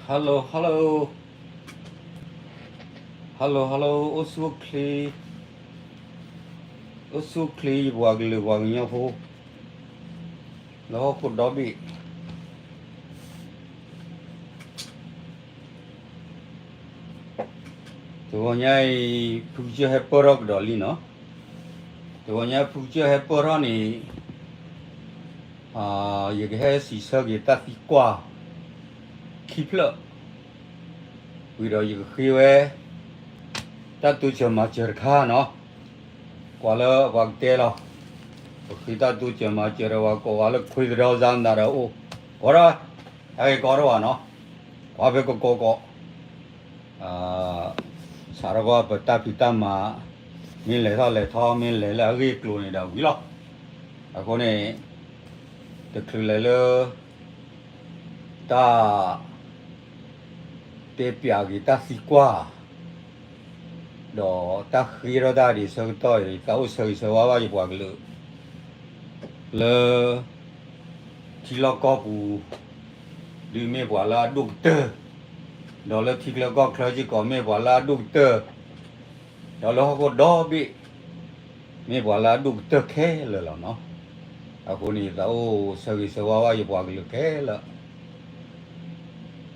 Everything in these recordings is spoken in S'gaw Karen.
Hello hello hello hello အိၣ်ဆူၣ်အိၣ်ချ့, အိၣ်ဆူၣ်အိၣ်ချ့ ယပှၤကလုာ်ပှၤကညီဖိ လၢဟီၣ်ခိၣ်ဒီဘ့ၣ်. တဂီၤညါအံၤ ဖုကစၢၢ်ဟဲပၢၢ်ထီၣ်ကဒီးလံနီၤ. တဂီၤညါဖုကစၢၢ်ဟဲပၢၢ်ထီၣ်န့ၣ် ယကဟဲစံးဆၢက့ၤတၢ်သံကွၢ်ခံဖျၢၣ်, ဝံၤဒီးယကဃ့ဝဲ တၢ်တိစၢၤမၤစၢၤတခါနီၤ. ကွၢ်လၢပှၤကတဲလီၤ, ပဃ့တၢ်တိစၢၤမၤစၢၤဒီး ပှၤကိးဂၤလၢခွ့သဒီစါနၤဒီးအိၣ်, ကိးထီၣ်, ဟဲက့ၤကိးထီၣ်ဘၣ်နီၤ. ကွၢ်ဖဲကကိးကိး စးထီၣ်ကီးပတၢ်ဖံးတၢ်မၤ, မ့ၢ်လဲၤထီၣ်လဲၤထီ မ့ၢ်လဲၤလၢအဂ့ၢ်အကျိၤန့ၣ်ဒီးဝံၤလီၤ. အဃိန့ၣ် တချုးလဲၤလၢ တၢ် တဲပၠးက့ၤတၢ်သံကွၢ် ဒီးတၢ်ဃ့ထီၣ်တၢ်ဒ်ဆၢကတီၢ်အံၤ သးအိၣ်ဆၢဂ့ၤဆၢဝါဘၣ်ယပှၤကလုာ် လၢ ထံလီၢ်ကီၢ်ပူၤ ဒုးမ့ၢ်ပှၤလၢအဒိၣ်ကတၢၢ်, ဒီးလၢထံချၢကီၢ်ချၢစ့ၢ်ကီးမ့ၢ်ပှၤလၢအဒိၣ်ကတၢၢ်, ဒီးလၢဟီၣ်ခိၣ်ဒီဘ့ၣ် မ့ၢ်ပှၤလၢအဒိၣ်ကတၢၢ်ခဲလၢာ်လီၤနီၤ. အဃိန့ၣ် သးအိၣ်ဆၢဂ့ၤဆၢဝါဘၣ်ယပှၤကလုာ်ခဲလၢာ်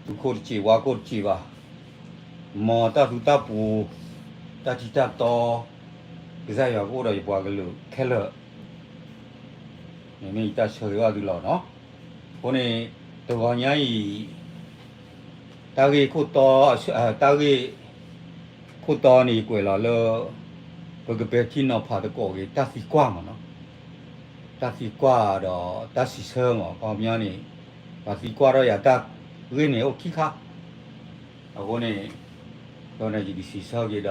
သူၣ်ခိၣ်တစံးဝါခိၣ်တစံးဘၣ်, မ်တၢ်သူတၢ်ပူၤ တၢ်ထံတၢ်တီ ကစၢ်ယွၤကအိၣ်ဒီးယပှၤကလုာ်ခဲလၢာ် မ့မ့ၢ်ယတၢ်ဆၢဂ့ၤဘၣ်သုလီၤနီၤ. အဃိန့ၣ် တဂီၤညါအံၤ တၢ်ဂ့ၢ်ခိၣ်တီ တၢ်ဂ့ၢ်ခိၣ်တီန့ၣ် ယကွဲးလီၤလၢ ပကပဲာ်ထံနီၤဖးသကိးက့ၤ တၢ်သံကွၢ်မ့ၢ်နီၤ. တၢ်သံကွၢ်ဒီးတၢ်စံးဆၢမ့ၢ် ခီပညီန့ၣ် ပှၤသံကွၢ်ထီၣ်ယၤတၢ်ဂ့ၢ်န့ၣ်အိၣ်ခံခါ အဃိန့ၣ် ဒီးန့ၣ်ယကစံးဆၢက့ၤဒီး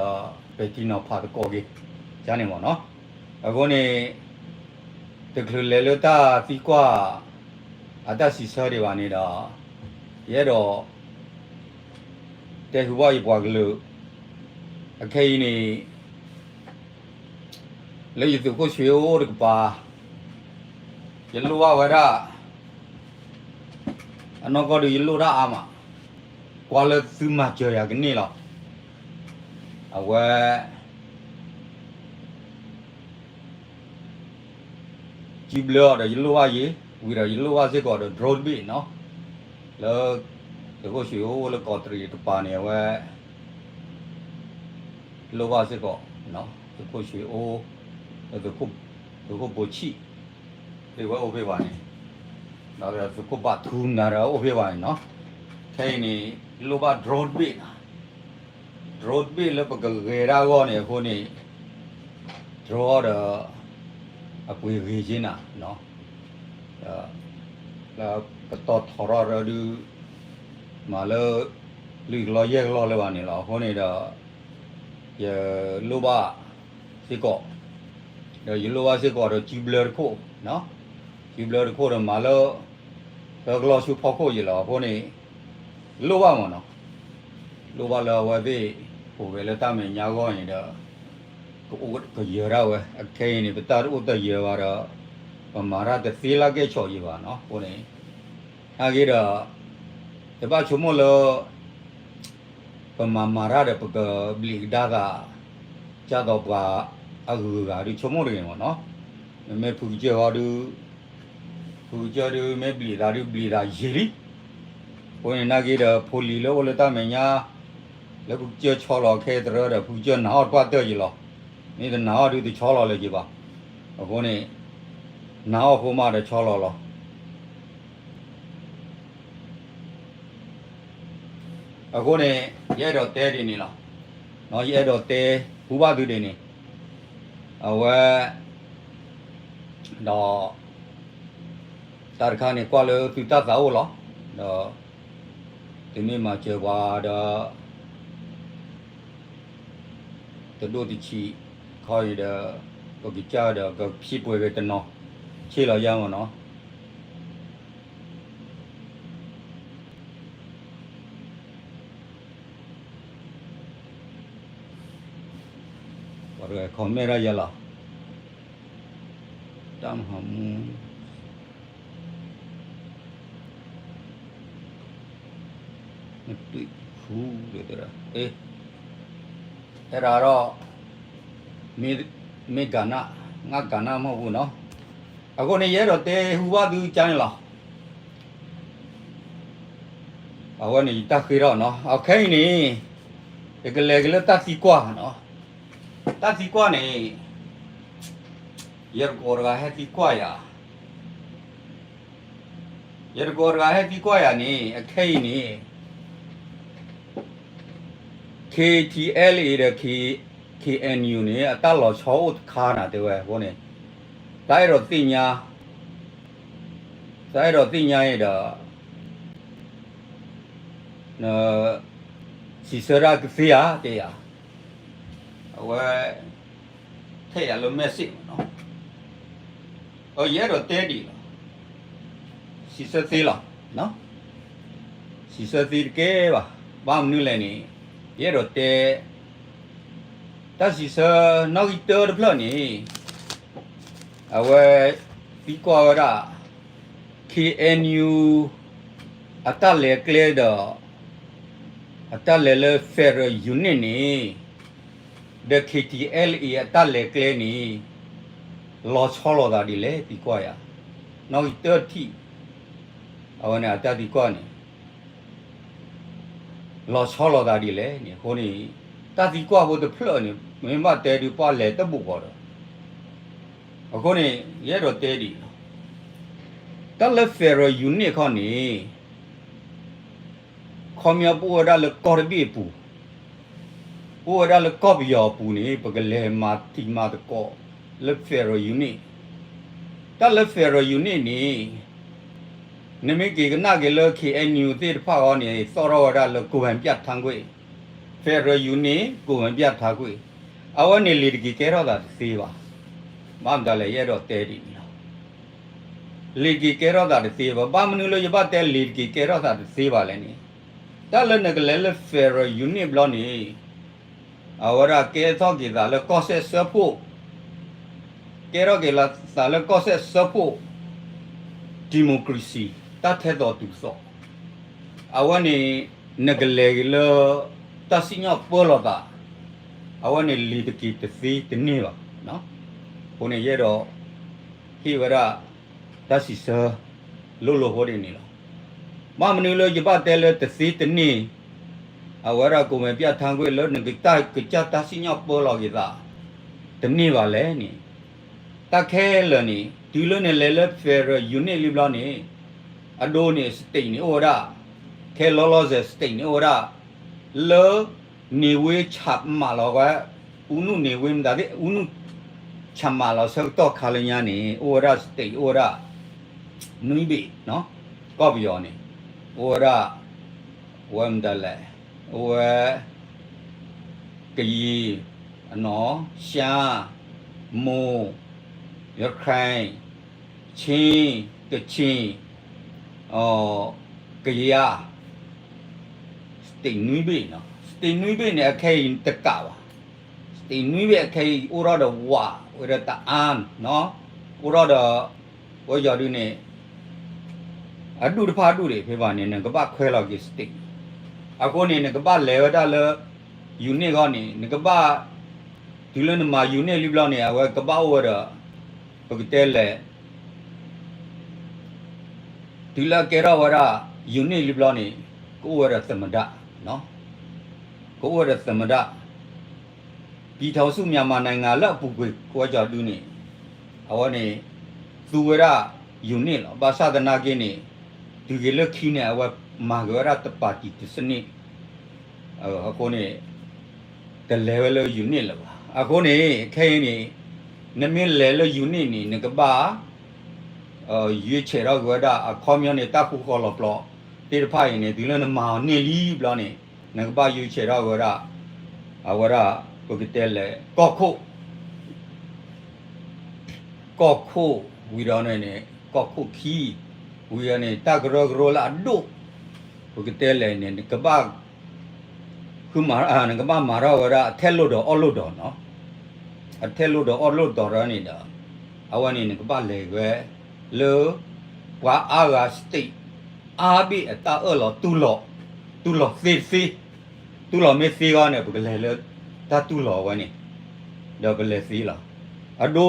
ပဲာ်ထံနီၤဖးသကိးက့ၤ ကန့ၣ်မ့ၢ်နီၤ. အဃိန့ၣ် တချုးလဲၤလၢတၢ်သံကွၢ် အတၢ်စံးဆၢဒံးဘၣ်န့ၣ်ဒီး ယအဲၣ်ဒိး တဲဟူဘၣ်ယပှၤကလုာ် အခဲအံၤန့ၣ် လၢယသုးခိၣ်ဆှ့အိၣ်တကပၤ ယလိၣ်ဘၣ်ဝဲဒၣ် အနီၢ်ကီၢ်ဒုးယလိၣ်တၢ်အါမး ကွၢ်လၢသုမၤစၢၤယၤကန့ၢ်လီၤ. အဝဲ စုဘျၢအီၤဒီးယလိၣ်ဘၣ်ယ့ၤ ဝံၤဒီးယလိၣ်ဘၣ်စ့ၢ်ကီးဒီး drone တဘ့ၣ်နီၤ လၢ သုးခိၣ်ဆှ့အိၣ်လၢကီးတရံးတကပၤန့ၣ် အဝဲ လိၣ်ဘၣ်စ့ၢ်ကီး သုးခိၣ်ဆှ့အိၣ် သုးခိၣ်ဘိဆံၣ် သ့ၣ်ဝဲအိၣ်ဖဲဘၣ်န့ၣ် ဒီးသုးခိၣ်ဘၣ်ထူနၤဒီးအိၣ်ဖဲဘၣ်န့ၣ်နီၤ. ခဲအံၤန့ၣ် လိၣ်ဘၣ် drone တဘ့ၣ်နီၤ drone တဘ့ၣ်လၢပကဂဲၤဒၣ်အဂီၢ်န့ၣ်အဃိန့ၣ် drone ဒီး အပှ့ၤဂ့ၤက့နၤ လၢကတီၢ်ထီထီၣ်ရၢဒုး မၤလၢ လွံၢ်ကလီယဲၢ်ကလီလၢၤဘၣ်န့ၣ်လီၤ. အဃိန့ၣ်ဒီး ယလိၣ်ဘၣ်စ့ၢ်ကီး ဒီးယလိၣ်ဘၣ်စ့ၢ်ကီးဒီးစုဘျၢတခိၣ် စုဘျၢတခိၣ်ဒီးမၤလၢ သၢကလီဆူဖီခိၣ်ယံၤလီၤ. အဃိန့ၣ် လိၣ်ဘၣ်မ့ၢ်နီၤ လိၣ်ဘၣ်လၢအဝဲသ့ၣ် အိၣ်ဝဲလၢတၢ်မဲာ်ညါအဂီၢ်န့ၣ်ဒီး ကအိၣ်ကယၢၤဒၣ်ဝဲ အခဲအံၤန့ၣ် ပတၢ်တအိၣ်တယၢၤဘၣ်ဒီး ပမၤတၢ်တသ့လၢကဲၣ်ဆိးယံၤဘၣ်နီၤ. အဃိန့ၣ် နာ်က့ဒီး တဘၣ်ဆိကမိၣ်လၢ ပမၤမၤတၢ်ဒီးပကဘျံးကဒါသး ကၢ်သိးပှၤအဂုၤအဂၤဒုးဆိကမိၣ်တဂ့ၤမ့ၢ်နီၤ. မ့မ့ၢ်ဖုကစၢၢ်ဟီဒုး ဖုကစၢၢ်ဒုးမ့ၢ်ဘျံးသးဒုးဘျံးသးယံာ်လံ. အဃိန့ၣ်နာ်က့ဒီး ဖိလံၤလၢအိၣ်လၢတၢ်မဲာ်ညါ လၢဖုကစၢၢ်ဆီလီၤခဲအံၤတရၢဒီး ဖုကစၢၢ်နာ်အီၣ်တပှၢ်တၢၢ်ယံၤလီၤ. မ့ၢ်တနာ်အီၣ်ဒုးတဆီလီၤလၢၤယံၤဘၣ်. အဃိန့ၣ် နာ်အီၣ်ဖိမးဒီးဆီလီၤလီၤ. အဃိန့ၣ် ယအဲၣ်ဒိးတဲဒ်န့ၣ်လီၤ. ယအဲၣ်ဒိးတဲဟူဘၣ်သုဒ်န့ၣ် အဝဲ ဒီး တၢ်တခါန့ၣ် ကွၢ်လၢသုတၢ်သးအိၣ်လီၤ. ဒီး သုမ့ၢ်မၤစၢၤပှၤဒီး တဒိၣ်တဆံး ခီအံၤဒီး ပကစၢ်ဒီး ကဖံးပှဲၤက့ၤတနီၤ ဆ့ၣ်လီၤယါမ့ၢ်နီၤ. ပှၤတဂၤ comment ဒၣ်ယဲလီၤ. တၢ်မၤမူ မ့ၢ်ဃူ အဲၣ်ဒၣ်ဒီး မ့ၢ်ကနၣ် ငါကနၣ်မ့ၢ်ပူၤနီၤ. အဃိန့ၣ် ယအဲၣ်ဒိးတဲဟူဘၣ်သုကါန့ၣ်လီၤ. အဝဲန့ၣ်ယတၢ်ဃ့ထီၣ်နီၤ. အခဲအံၤန့ၣ် ယကလဲၤက့ၤလၢတၢ်သံကွၢ်နီၤ. တၢ်သံကွၢ်န့ၣ် ယတကိးတဂၤဟဲသံကွၢ်ယၤ ယတကိးတဂၤဟဲသံကွၢ်ယၤန့ၣ် အခဲအံၤန့ၣ် KTLA ဒီး K- KNU န့ၣ် အတၢ်လီၤဆီအိၣ်တခါနၤ တဲဝဲအဃိန့ၣ် တၢ်အဲၣ်ဒိးသ့ၣ်ညါ တၢ်အဲၣ်ဒိးသ့ၣ်ညါအံၤဒီး စံးဆၢဒၣ်ကသ့ဧါ တဲယၤ အဝဲ ထဲယၤလၢ message မးနီၤ. ယအဲၣ်ဒိးတဲဒ်အံၤလီၤ. စံးဆၢသ့လီၤ. စံးဆၢသ့တကဲဘၣ်. ဘၣ်မနုၤလဲၣ်န့ၣ် ယအဲၣ်ဒိးတဲ တၢ်စံးဆၢနီၣ်ဂံၢ်တၢတဖျၢၣ်န့ၣ် အဝဲ သံကွၢ်ဝဲဒၣ် KNU အတၢ်လဲၤကျဲဒီး အတၢ်လဲၤလၢ Federal Unit န့ၣ် ဒီး KTLA အတၢ်လဲၤကျဲန့ၣ် လီၤဆီလိာ်သးဒ်လဲၣ် သံကွၢ်ယၤ နီၣ်ဂံၢ်တၢထံၣ် အဝဲန့ၣ်အတၢ်သံကွၢ်န့ၣ် လီၤဆီလိာ်သးဒ်လဲၣ်န့ၣ် အဃိန့ၣ် တၢ်သံကွၢ်ဖိတဖျၢၣ်န့ၣ် မ့ၢ်ဘၣ်တဲဒုးပှၢ်လဲၤတဘူးဃီဒီး အဃိန့ၣ် ယအဲၣ်ဒိးတဲဒ်အံၤလီၤ. တၢ်လၢ Federal Unit ခီန့ၣ် ခီပညီပအိၣ်ဝဲဒၣ်လၢကီၢ်တဘ့ၣ်အပူၤ ပအိၣ်ဝဲဒၣ်လၢကီၢ်ပယီၤအပူၤန့ၣ် ပကလဲၤမၤတံၤမၤသကိးလၢ Federal Unit တၢ်လၢ Federal Unit န့ၣ် နမ့ၢ်က့ၤကနၣ်က့ၤလၢ KNU သ့ၣ်တဖၣ်အဂီၢ်န့ၣ် သီၣ်ထီၣ်ဝဲဒၣ်လၢ ကိုယ်ပိုင်ပြဌာန်းခွင့် Federal Unit ကိုယ်ပိုင်ပြဌာန်းခွင့် အဝဲန့ၣ်လံာ်တက့ၤကဲထီၣ်သးတသ့ဘၣ်. ဘၣ်မတၤလဲၣ် ယအဲၣ်ဒိးတဲဒ်န့ၣ်လီၤ. လံာ်တက့ၤကဲထီၣ်သးတသ့ဘၣ်. ဘၣ်မနုၤလၢယဘၣ်တဲလံာ်တက့ၤကဲထီၣ်သးတသ့ဘၣ်လဲၣ်န့ၣ် တၢ်လၢနကလဲၤလၢ Federal Unit ဘျီန့ၣ် အဝဲဒၣ်ကဲထီၣ်က့ၤသးလၢကီၢ်စဲၣ်စၢဖှိၣ် ကဲထီၣ်က့ၤသးလၢကီၢ်စဲၣ်စၢဖှိၣ် democracy တၢ်ထဲသိးတုၤသိး အဝဲန့ၣ် နကလဲၤက့ၤလၢ တၢ်စံၣ်ညီၣ်ပၢလီၤသး အဝဲန့ၣ်လံာ်တက့ၤတသ့တန့ၢ်ဘၣ်. အဃိန့ၣ်ယအဲၣ်ဒိး ဟ့ၣ်ဝဲဒၣ် တၢ်စံးဆၢ လိၤလိၤဖိဒ်န့ၣ်လီၤ. ဘၣ်မနုၤလၢယဘၣ်တဲလၢတသ့တန့ၢ် အဝဲဒၣ် ကိုယ်ပိုင်ပြဌာန်းခွင့် လၢနကစၢ်ကစၢ်တၢ်စံၣ်ညီၣ်ပၢလီၤက့ၤသး တန့ၢ်ဘၣ်လဲၣ်န့ၣ် တၢ်ခဲလၢာ်န့ၣ် တုၤလၢနလဲၤလၢ Federal Unit လံဘျီန့ၣ် အဒိန့ၣ် state န့ၣ်အိၣ်ဝဲဒၣ် ခဲလီၤလီၤစဲၤ state န့ၣ်အိၣ်ဝဲဒၣ် လၢ နေဝင်း ချမှတ်လီၤဝဲ ဦးနု နေဝင်း မတၤသ့ၣ် ဦးနု ချမှတ်လီၤဆၢကတီၢ်ခါလၢညါန့ၣ် အိၣ်ဝဲဒၣ် state အိၣ်ဝဲဒၣ် နွံဘ့ၣ် ကီၢ်ပယီၤန့ၣ် အိၣ်ဝဲဒၣ် ဝဲမတၤလဲၣ် အိၣ်ဝဲ ကရင် ရှမ်း မွန် ရခိုင် ချင်း ကချင် ကယား state နွံဘ့ၣ်နီၤ state နွံဘ့ၣ်န့ၣ် အခဲအံၤတကးဘၣ် state နွံဘ့ၣ်အခဲအံၤ အိၣ်ထီၣ်ဒီးဝး အိၣ်ဒီးတအါ အိၣ်ထီၣ်ဒီး ဝဲယီၤဒုန့ၣ် အဒူၣ်တဖၣ်အဒူၣ်ဒံး ဖဲဘၣ်န့ၣ် နကဘၣ်ခွဲးလီၤက့ၤ state အဃိန့ၣ် နကဘၣ်လဲၤဝဲဒၣ်လၢ unit ဂီၢ်န့ၣ် နကဘၣ် တုၤလၢနမၤ unit လံဘျီန့ၣ် အဝဲကဘၣ်အိၣ်ဝဲဒီး ပကတဲလဲၣ် တုၤလၢအကဲထီၣ်ဝဲဒၣ် unit လံဘျီန့ၣ် ကအိၣ်ဝဲဒီးသမ္မတ ကအိၣ်ဝဲဒီးသမ္မတ ပြည်ထောင်စုမြန်မာနိုင်ငံ လၢအပူၤကွံာ်ကဝဲကီၤဒုန့ၣ် အဝဲန့ၣ် သူဝဲဒၣ် unit လီၤ. ဘၣ်ဆၣ်သနာ်က့န့ၣ် တုၤက့ၤလၢခံန့ၣ် အဝဲမၤက့ၤဝဲဒၣ်တပါတီ တစနစ် အဃိန့ၣ် တလဲၤဝဲလၢ unit လၢၤဘၣ်. အဃိန့ၣ် ခဲအံၤန့ၣ် နမ့ၢ်လဲၤလၢ unit န့ၣ် နကဘၣ် ရွေးချယ်ထီၣ်က့ၤဝဲဒၣ် အခီပညီန့ၣ် တၢ်ဃူဃီၤလီၤပျီသ့ၣ်တဖၣ်အံၤန့ၣ် တုၤလၢနမၤအီၤန့ၢ်လံဘျီန့ၣ် နကဘၣ် ရွေးချယ် ထီၣ်က့ၤဝဲဒၣ် အဝဲဒၣ် ပကတဲလဲၣ် ကီၢ်ခိၣ် ကီၢ်ခိၣ်ဝံၤဒီးန့ၣ်န့ၣ် ကီၢ်ခိၣ်ခံ ဝံၤဒီးန့ၣ် တၢ်ကရၢကရိလၢအဒိၣ် ပကတဲလဲၣ်န့ၣ် နကဘၣ် ဃုမၤ နကဘၣ်မၤထီၣ်ဝဲဒၣ် အထဲလွှတ်တော် အောက်လွှတ်တော် နီၤ. အထဲလွှတ်တော် အောက်လွှတ်တော် ဒီးန့ၣ်ဒီး အဝဲန့ၣ် နကဘၣ်လဲၤဝဲ လၢ ပှၤအါဂၤ state အါဘ့ၣ်အတၢ်အၢၣ်လီၤတူၢ်လိာ် တူၢ်လီၤသ့တသ့, တူၢ်လီၤမ့ၢ်သ့ဂီၢ်န့ၣ် ပကလဲၤလၢတၢ်တူၢ်လီၤအဝဲန့ၣ်, ဒီးပလဲၤသ့လီၤ. အဒိ,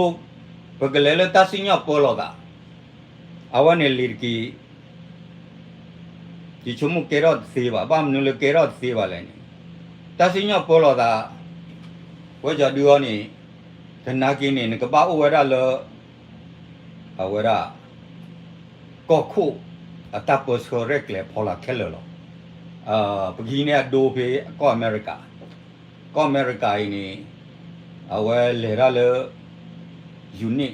ပကလဲၤလၢတၢ်စံၣ်ညီၣ်ပၢလီၤသး, အဝဲန့ၣ်လံၤတက့ၢ် ယဆိကမိၣ်ကဲထီၣ်တသ့ဘၣ်. ဘၣ်မနုၤလၢကဲထီၣ်တသ့ဘၣ်လဲၣ်န့ၣ်, တၢ်စံၣ်ညီၣ်ပၢလီၤသး, ဝဲကၠီဒုအီၤန့ၣ်, သနာ်က့န့ၣ် နကဘၣ်အိၣ်ဝဲဒၣ်လၢ အဝဲဒၣ် ကီၢ်ခိၣ်အတၢ်ပၢဆှၢရဲၣ်ကျဲၤဖီလာ်ခဲလၢာ်လီၤ. ပကဟံးန့ၢ်အဒိဖဲကီၢ်အမဲရကၤ, ကီၢ်အမဲရကၤအံၤန့ၣ် အဝဲလဲၤတၢ်လၢ unit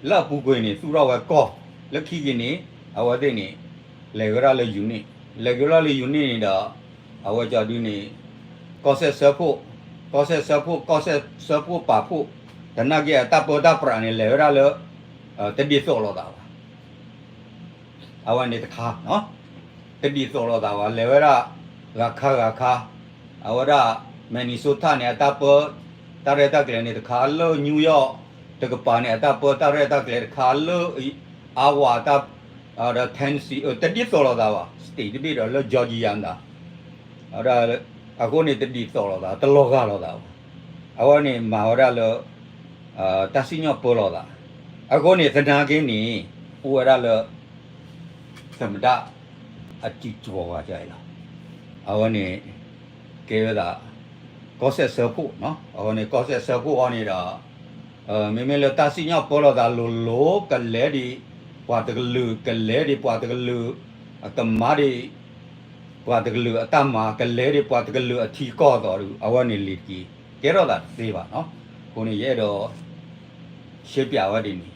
လၢအပူၤကွံာ်န့ၣ် သူၣ်ထီၣ်ဝဲကီၢ်, လၢခံက့ၤန့ၣ် အဝဲသ့ၣ်န့ၣ် လဲၤက့ၤဝဲဒၣ်လၢ unit, လဲၤက့ၤဝဲဒၣ်လၢ unit န့ၣ်ဒီး အဝဲကၠီဒုန့ၣ် ကီၢ်စဲၣ်စၢဖှိၣ်, ကီၢ်စဲၣ်စၢဖှိၣ်, ကီၢ်စဲၣ်စၢဖှိၣ်ပာ်ဖှိၣ်, သနာ်က့အတၢ်ပၢတၢ်ပြးန့ၣ် လဲၤဝဲဒၣ်လၢ တဒ်သိးလိာ်သးဘၣ်. အဝဲန့ၣ်တခါ, တဒ်သိးလိာ်သးဘၣ်, လဲၤဝဲဒၣ် ဂၤခါဂၤခါ, အဝဲဒၣ် Minnesota န့ၣ် အတၢ်ပၢ တၢ်ရဲၣ်တၢ်ကျဲၤန့ၣ်တခါ, လၢ New York တကပၤန့ၣ် အတၢ်ပၢတၢ်ရဲၣ်တၢ်ကျဲၤတခါ, လၢ Iowa ဒီး Tennessee တဒ်သိးလိာ်သးဘၣ်, state တဘ့ၣ်ဒီးလၢ Georgia မတၤ အဃိန့ၣ်တဒ်သိးလိာ်သး, တလီၤဂာ်လိာ်သးဘၣ်. အဝဲန့ၣ်မၤဝဲဒၣ်လၢ တၢ်စံၣ်ညီၣ်ပၢလီၤသး, အဃိန့ၣ်သနာ်က့န့ၣ် အိၣ်ဝဲဒၣ်လၢ သမ္မတ အတံၤကီဂၤအံၤလီၤ. အဝဲန့ၣ် ကဲဝဲဒၣ် ကီၢ်စဲၣ်စၢဖှိၣ်, အဝဲန့ၣ်ကီၢ်စဲၣ်စၢဖှိၣ်အီၤန့ၣ်ဒီး မ့မ့ၢ်လၢတၢ်စံၣ်ညီၣ်ပၢလီၤသးလိၤလိၤ ကလဲၤဒံးပှၤတကလုာ်, ကလဲၤဒံးပှၤတကလုာ် အကမၤဒံး ပှၤတကလုာ်အတၢ်မၤ, ကလဲၤဒံးပှၤတကလုာ်အထံကီၢ်အသိးဒီး အဝဲန့ၣ်လံၤတက့ၢ်, ကဲထီၣ်သးတသ့ဘၣ်နီၤ. အဃိန့ၣ် ယအဲၣ်ဒိး ရှဲပၠးဝဲဒ်န့ၣ်,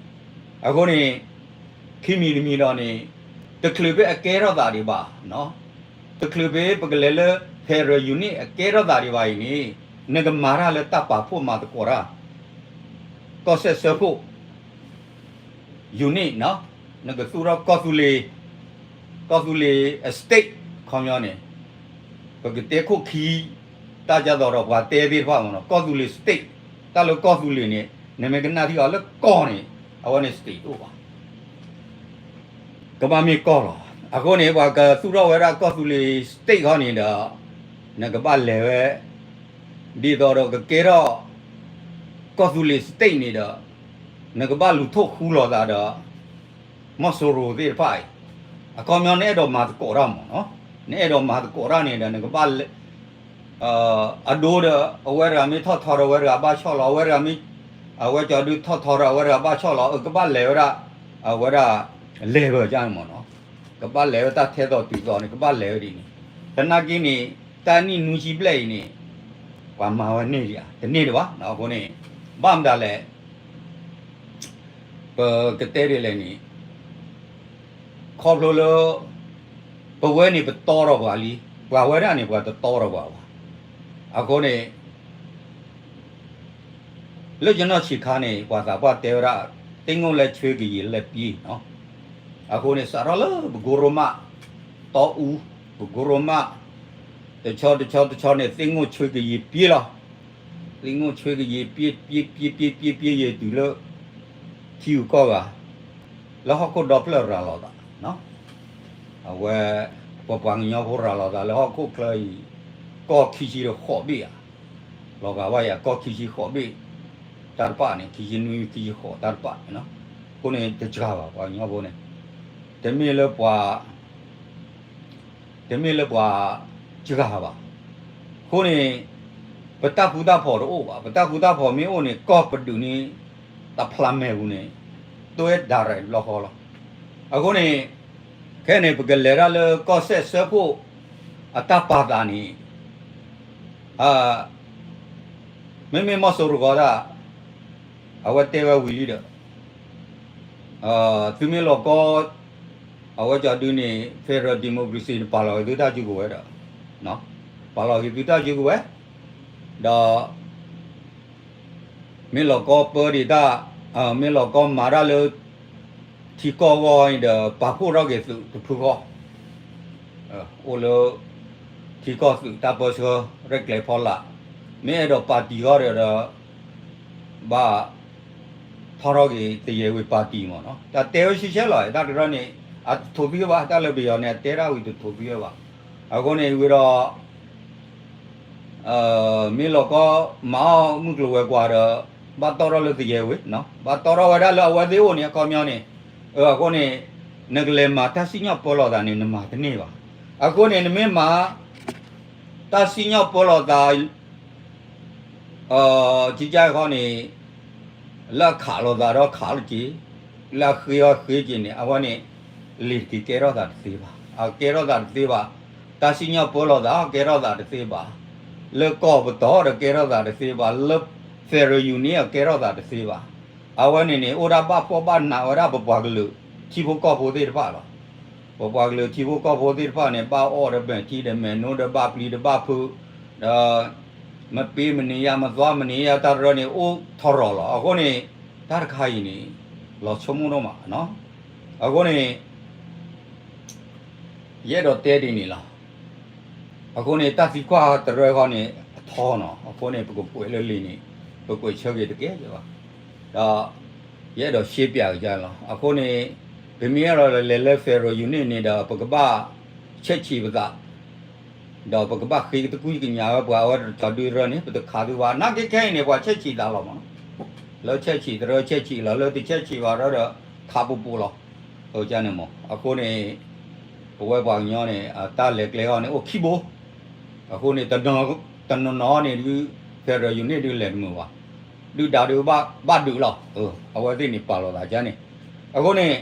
အဃိန့ၣ် ခံမံၤတမံၤဒီးန့ၣ် တချုးဖဲအကဲထီၣ်သးဒံးဘၣ်, တချုးဖဲပကလဲၤလၢ federal unit အကဲထီၣ်သးဒံးဘၣ်အံၤန့ၣ် နကမၤတၢ်လၢတၢ်ပာ်ဖှိၣ်မၤသကိးတၢ် ကီၢ်စဲၣ်စၢဖှိၣ် unit နီၤ, နကသူၣ်ထီၣ်ကီၢ်သူလ့ၤ, ကီၢ်သူလ့ၤ state ခီပညီန့ၣ်, ပကတဲခိၣ်ခံ တၢ်ဒ်သိးဒီးပှၤတဲသ့ၣ်တဖၣ်မ့ၢ်နီၤ, ကီၢ်သူလ့ၤ state, တၢ်လၢကီၢ်သူလ့ၤန့ၣ် နမ့ၢ်ကနၣ်ထံအီၤလၢကီၢ်န့ၣ် အဝဲန့ၣ် state တအိၣ်ဘၣ်. ကဘၣ်မ့ၢ်ကီၢ်လီၤ. အဃိန့ၣ် ပှၤကသူၣ်ထီၣ်ဝဲဒၣ်ကီၢ်သူလ့ၤ state ခီန့ၣ်ဒီး နကဘၣ်လဲၤဝဲ ဒ်သိးဒီးကကဲထီၣ် ကီၢ်သူလ့ၤ state န့ၣ်ဒီး နကဘၣ်လူၤထိၣ်ဃူလိာ်သးဒီး မီၢ်စိရိၤသ့ၣ်တဖၣ်အံၤ, အခီပညီနအဲၣ်ဒိးမၤသကိးတၢ်မ့ၢ်နီၤ, နအဲၣ်ဒိးမၤသကိးတၢ်န့ၣ်ဒီး နကဘၣ် အဒိဒီး အဝဲတဂၤမ့ၢ်ထီၣ်ထီဒီးအဝဲတဂၤဘၣ်ဆီၣ်လီၤ, အဝဲတဂၤမ့ၢ် အဝဲကၠီဒုထီၣ်ထီဒီးအဝဲတဂၤဘၣ်ဆီၣ်လီၤ, အကဘၣ်လဲၤဝဲဒၣ် အဝဲဒၣ် level ကန့ၣ်မ့ၢ်နီၤ, ကဘၣ်လဲၤဝဲတၢ်ထဲသိးတုၤသိးန့ၣ် ကဘၣ်လဲၤဝဲဒ်န့ၣ်, သနာ်က့န့ၣ် တၢ်နံၣ်နွံဆံဘျဲၣ်အံၤန့ၣ် ပှၤမၤဝဲန့ၢ်ဒံးဧါ, တန့ၢ်ဒံးဘၣ်. အဃိန့ၣ် ဘၣ်မတၤလဲၣ် ပကတဲဒ်လဲၣ်န့ၣ် ခီဖျိလၢ ပဝဲန့ၣ်ပတီဒီးပှၤလံ, ပှၤဝဲဒၣ်န့ၣ် ပှၤတတီဒီးပှၤဘၣ်. အဃိန့ၣ် လၢယနီၢ်ဆံးခါန့ၣ် ပှၤသးပှၢ်တဲဝဲဒၣ် သ့ၣ်ငိၢ်လဲဆွ့ကယံၤလဲပျ့ၤနီၤ. အဃိန့ၣ် စးထီၣ်လၢပကိရိမး တီအူ ပကိရိမး တဆီတဆီတဆီန့ၣ် သ့ၣ်ငိၢ်ဆွ့ကယံၤပျ့ၤလီၤ. သ့ၣ်ငိၢ်ဆွ့ကယံၤပျ့ၤ ပျ့ၤ ပျ့ၤ ပျ့ၤ ပျ့ၤ ပျ့ၤ ယံၤတုၤလၢ ထံဂုၤကီၢ်ဂၤ လၢဟီၣ်ခိၣ်ဒီဖျၢၣ်ရၤလီၤသး အဝဲ ပပှၤကညီဖိရၤလီၤသးလၢဟီၣ်ခိၣ်ချၢအံၤ ကီၢ်ခံဆံဒီးဃိးဘ့ၣ်ဧါ, လီၤဂာ်ဝဲယၤကီၢ်ခံဆံဃိးဘ့ၣ် တၢ်တပာ်န့ၣ် ခံဆံနွံ ခံဆံဃိးတၢ်တပာ်န့ၣ်နီၤ. အဃိန့ၣ် တစှၤဘၣ် ပှၤကညီဖိန့ၣ် တမ့ၢ်လၢပှၤ တမ့ၢ်လၢပှၤစှၤဘၣ်. အဃိန့ၣ် ပတၢ်ဃူတၢ်ဖိးတအိၣ်ဘၣ်. ပတၢ်ဃူတၢ်ဖိးမ့ၢ်အိၣ်န့ၣ် ကီၢ်ပဒုးန့ၣ် တဖျးမဲာ်ပူၤန့ၣ် တွဲဒၣ်ရဲၣ် လီၤဃီလီၤ. အဃိန့ၣ် ခဲန့ၣ် ပကလဲၤတၢ်လၢကီၢ်စဲၣ်စၢဖှိၣ် အတၢ်ပာ်သးန့ၣ် မ့မ့ၢ်မီၢ်စိရိၤဂီၤဒၣ် အဝဲတဲဝဲဝံၤလံဒီး သုမ့ၢ်လီၤကီ အဝဲကၠီဒုန့ၣ် federal democracy န့ၣ် ပာ်လီၤက့ၤသုတၢ်စုကဝဲၤဒီး ပာ်လီၤက့ၤသုတၢ်စုကဝဲၤ ဒီး မ့ၢ်လီၤကီပၢဒံးတၢ် မ့ၢ်လီၤကီမၤတၢ်လၢ ထံကီၢ်အဂီၢ်န့ၣ်ဒီး ပာ်ဖှိၣ်ထီၣ်က့ၤသုးတဖုဃီ အိၣ်လၢ ထံကီၢ်သုးတၢ်ပၢဆှၢ ရဲၣ်ကျဲၤဖီလာ်, မ့ၢ်အဲၣ်ဒိးပၣ်တံၣ်ဃီဒီး ဘၣ်ထီၣ်ထီၣ်က့ၤ တရားဝင်ပါတီ မ့ၢ်နီၤ. တၢ်တဲဝဲရှဲရှဲလီၤ တၢ်တရၢန့ၣ် အတထိးသံဝဲဘၣ်, တၢ်လၢပယီၤန့ၣ် အတဲဒၣ်ဝံၤတထိးသံဝဲဘၣ်. အဃိန့ၣ်ဝံၤဒီး မ့ၢ်လီၤကီမၤအီၣ်မုၢ်ကျိၤဝဲၤကွာ်ဒီး ဘၣ်တီၣ်ထီၣ်လၢသယဲၤဝ့ၢ်, ဘၣ်တီၣ်ထီၣ်ဝဲဒၣ်လၢအဝဲသ့ၣ်အိၣ်န့ၣ် အခီပညီန့ၣ်, အဃိန့ၣ် နကလဲၤမၤတၢ်စံၣ်ညီၣ်ပၢလီၤသးန့ၣ် နမၤတန့ၢ်ဘၣ်. အဃိန့ၣ် နမ့ၢ်မၤ တၢ်စံၣ်ညီၣ်ပၢလီၤသး ကကခီန့ၣ် လၢအခးလိာ်သးဒီးခးလီၤက့ၤ, လၢအဃ့အီၤဃ့က့ၤန့ၣ် အဝဲန့ၣ် လ့ၤတက့ၤကဲထီၣ်သးတသ့ဘၣ်, အကဲထီၣ်သးတသ့ဘၣ်. တၢ်စံၣ်ညီၣ်ပၢလီၤသး ကဲထီၣ်သးတသ့ဘၣ်. လၢကီၢ်ပတီၢ်ဒီးကဲထီၣ်သးတသ့ဘၣ်, လၢ federal unit န့ၣ် အကဲထီၣ်သးတသ့ဘၣ်. အဝဲန့ၣ်န့ၣ် အိၣ်ဒၣ်ဘၣ်ဖှီၣ်ဘၣ်နးဝဲဒၣ်ပပှၤကလုာ်ထံဖိကီၢ်ဖိသ့ၣ်တဖၣ်လီၤ. ပပှၤကလုာ်ထံဖိကီၢ်ဖိသ့ၣ်တဖၣ်န့ၣ် ဘၣ်အီၣ်ဒီးမဲာ်ထံဒီးမဲာ်နိဒီးဘၣ်ပျံၤဒီးဘၣ်ဖုး, ဒီး မပ့မနံၤယါ မသွါမနံၤယါ တၢ်တရၢန့ၣ် အိၣ်ထီၣ်ရီၤလီၤ. အဃိန့ၣ် တၢ်တခါအံၤန့ၣ် လီၤဆိကမိၣ်ဒိၣ်မး. အဃိန့ၣ် ယအဲၣ်ဒိးတဲဒ်န့ၣ်လီၤ. အဃိန့ၣ် တၢ်သံကွၢ်တရၢဃီန့ၣ် အထီနီၤ, အဃိန့ၣ် ပကကွဲးလၢလံာ်န့ၣ် ပကွဲးဆၢက့ၤတကဲဘၣ်. ဒီး ယအဲၣ်ဒိးရှဲပၠးက့ၤလီၤ. အဃိန့ၣ် ပမ့ၢ်အဲၣ်ဒိးလဲၤလၢ federal unit န့ၣ်ဒီး ပကဘၣ် ဆဲးဆံးပသး ဒီးပကဘၣ်ဃ့ကသကွံၢ်ကညးဝဲပှၤအဝဲတကီၤဒုတရၢန့ၣ် ပတခးသုဘၣ်. နာ်က့ခဲအံၤန့ၣ် ပှၤဆဲးဆံးသးလီၤမးနီၤ. လၢဆဲးဆံးတရၢဆဲးဆံးလီၤ, လၢတဆဲးဆံးဘၣ်ရၢဒီး ခးပူၤပူၤလီၤ. န့ၣ်မး အဃိန့ၣ် ပဝဲပှၤကညီန့ၣ် တၢ်လဲၤကျဲဃီန့ၣ် အိၣ်ခံဘိ. အဃိန့ၣ် တနီၤနီၤန့ၣ်ဒုး federal unit ဒုးလဲၤတမုာ်ဘၣ်. ဒုၣ်ဒါဒုးဘၣ်ဒုးလီၤ. အဝဲသ့ၣ်န့ၣ်ပာ်လီၤသးန့ၣ်. အဃိန့ၣ်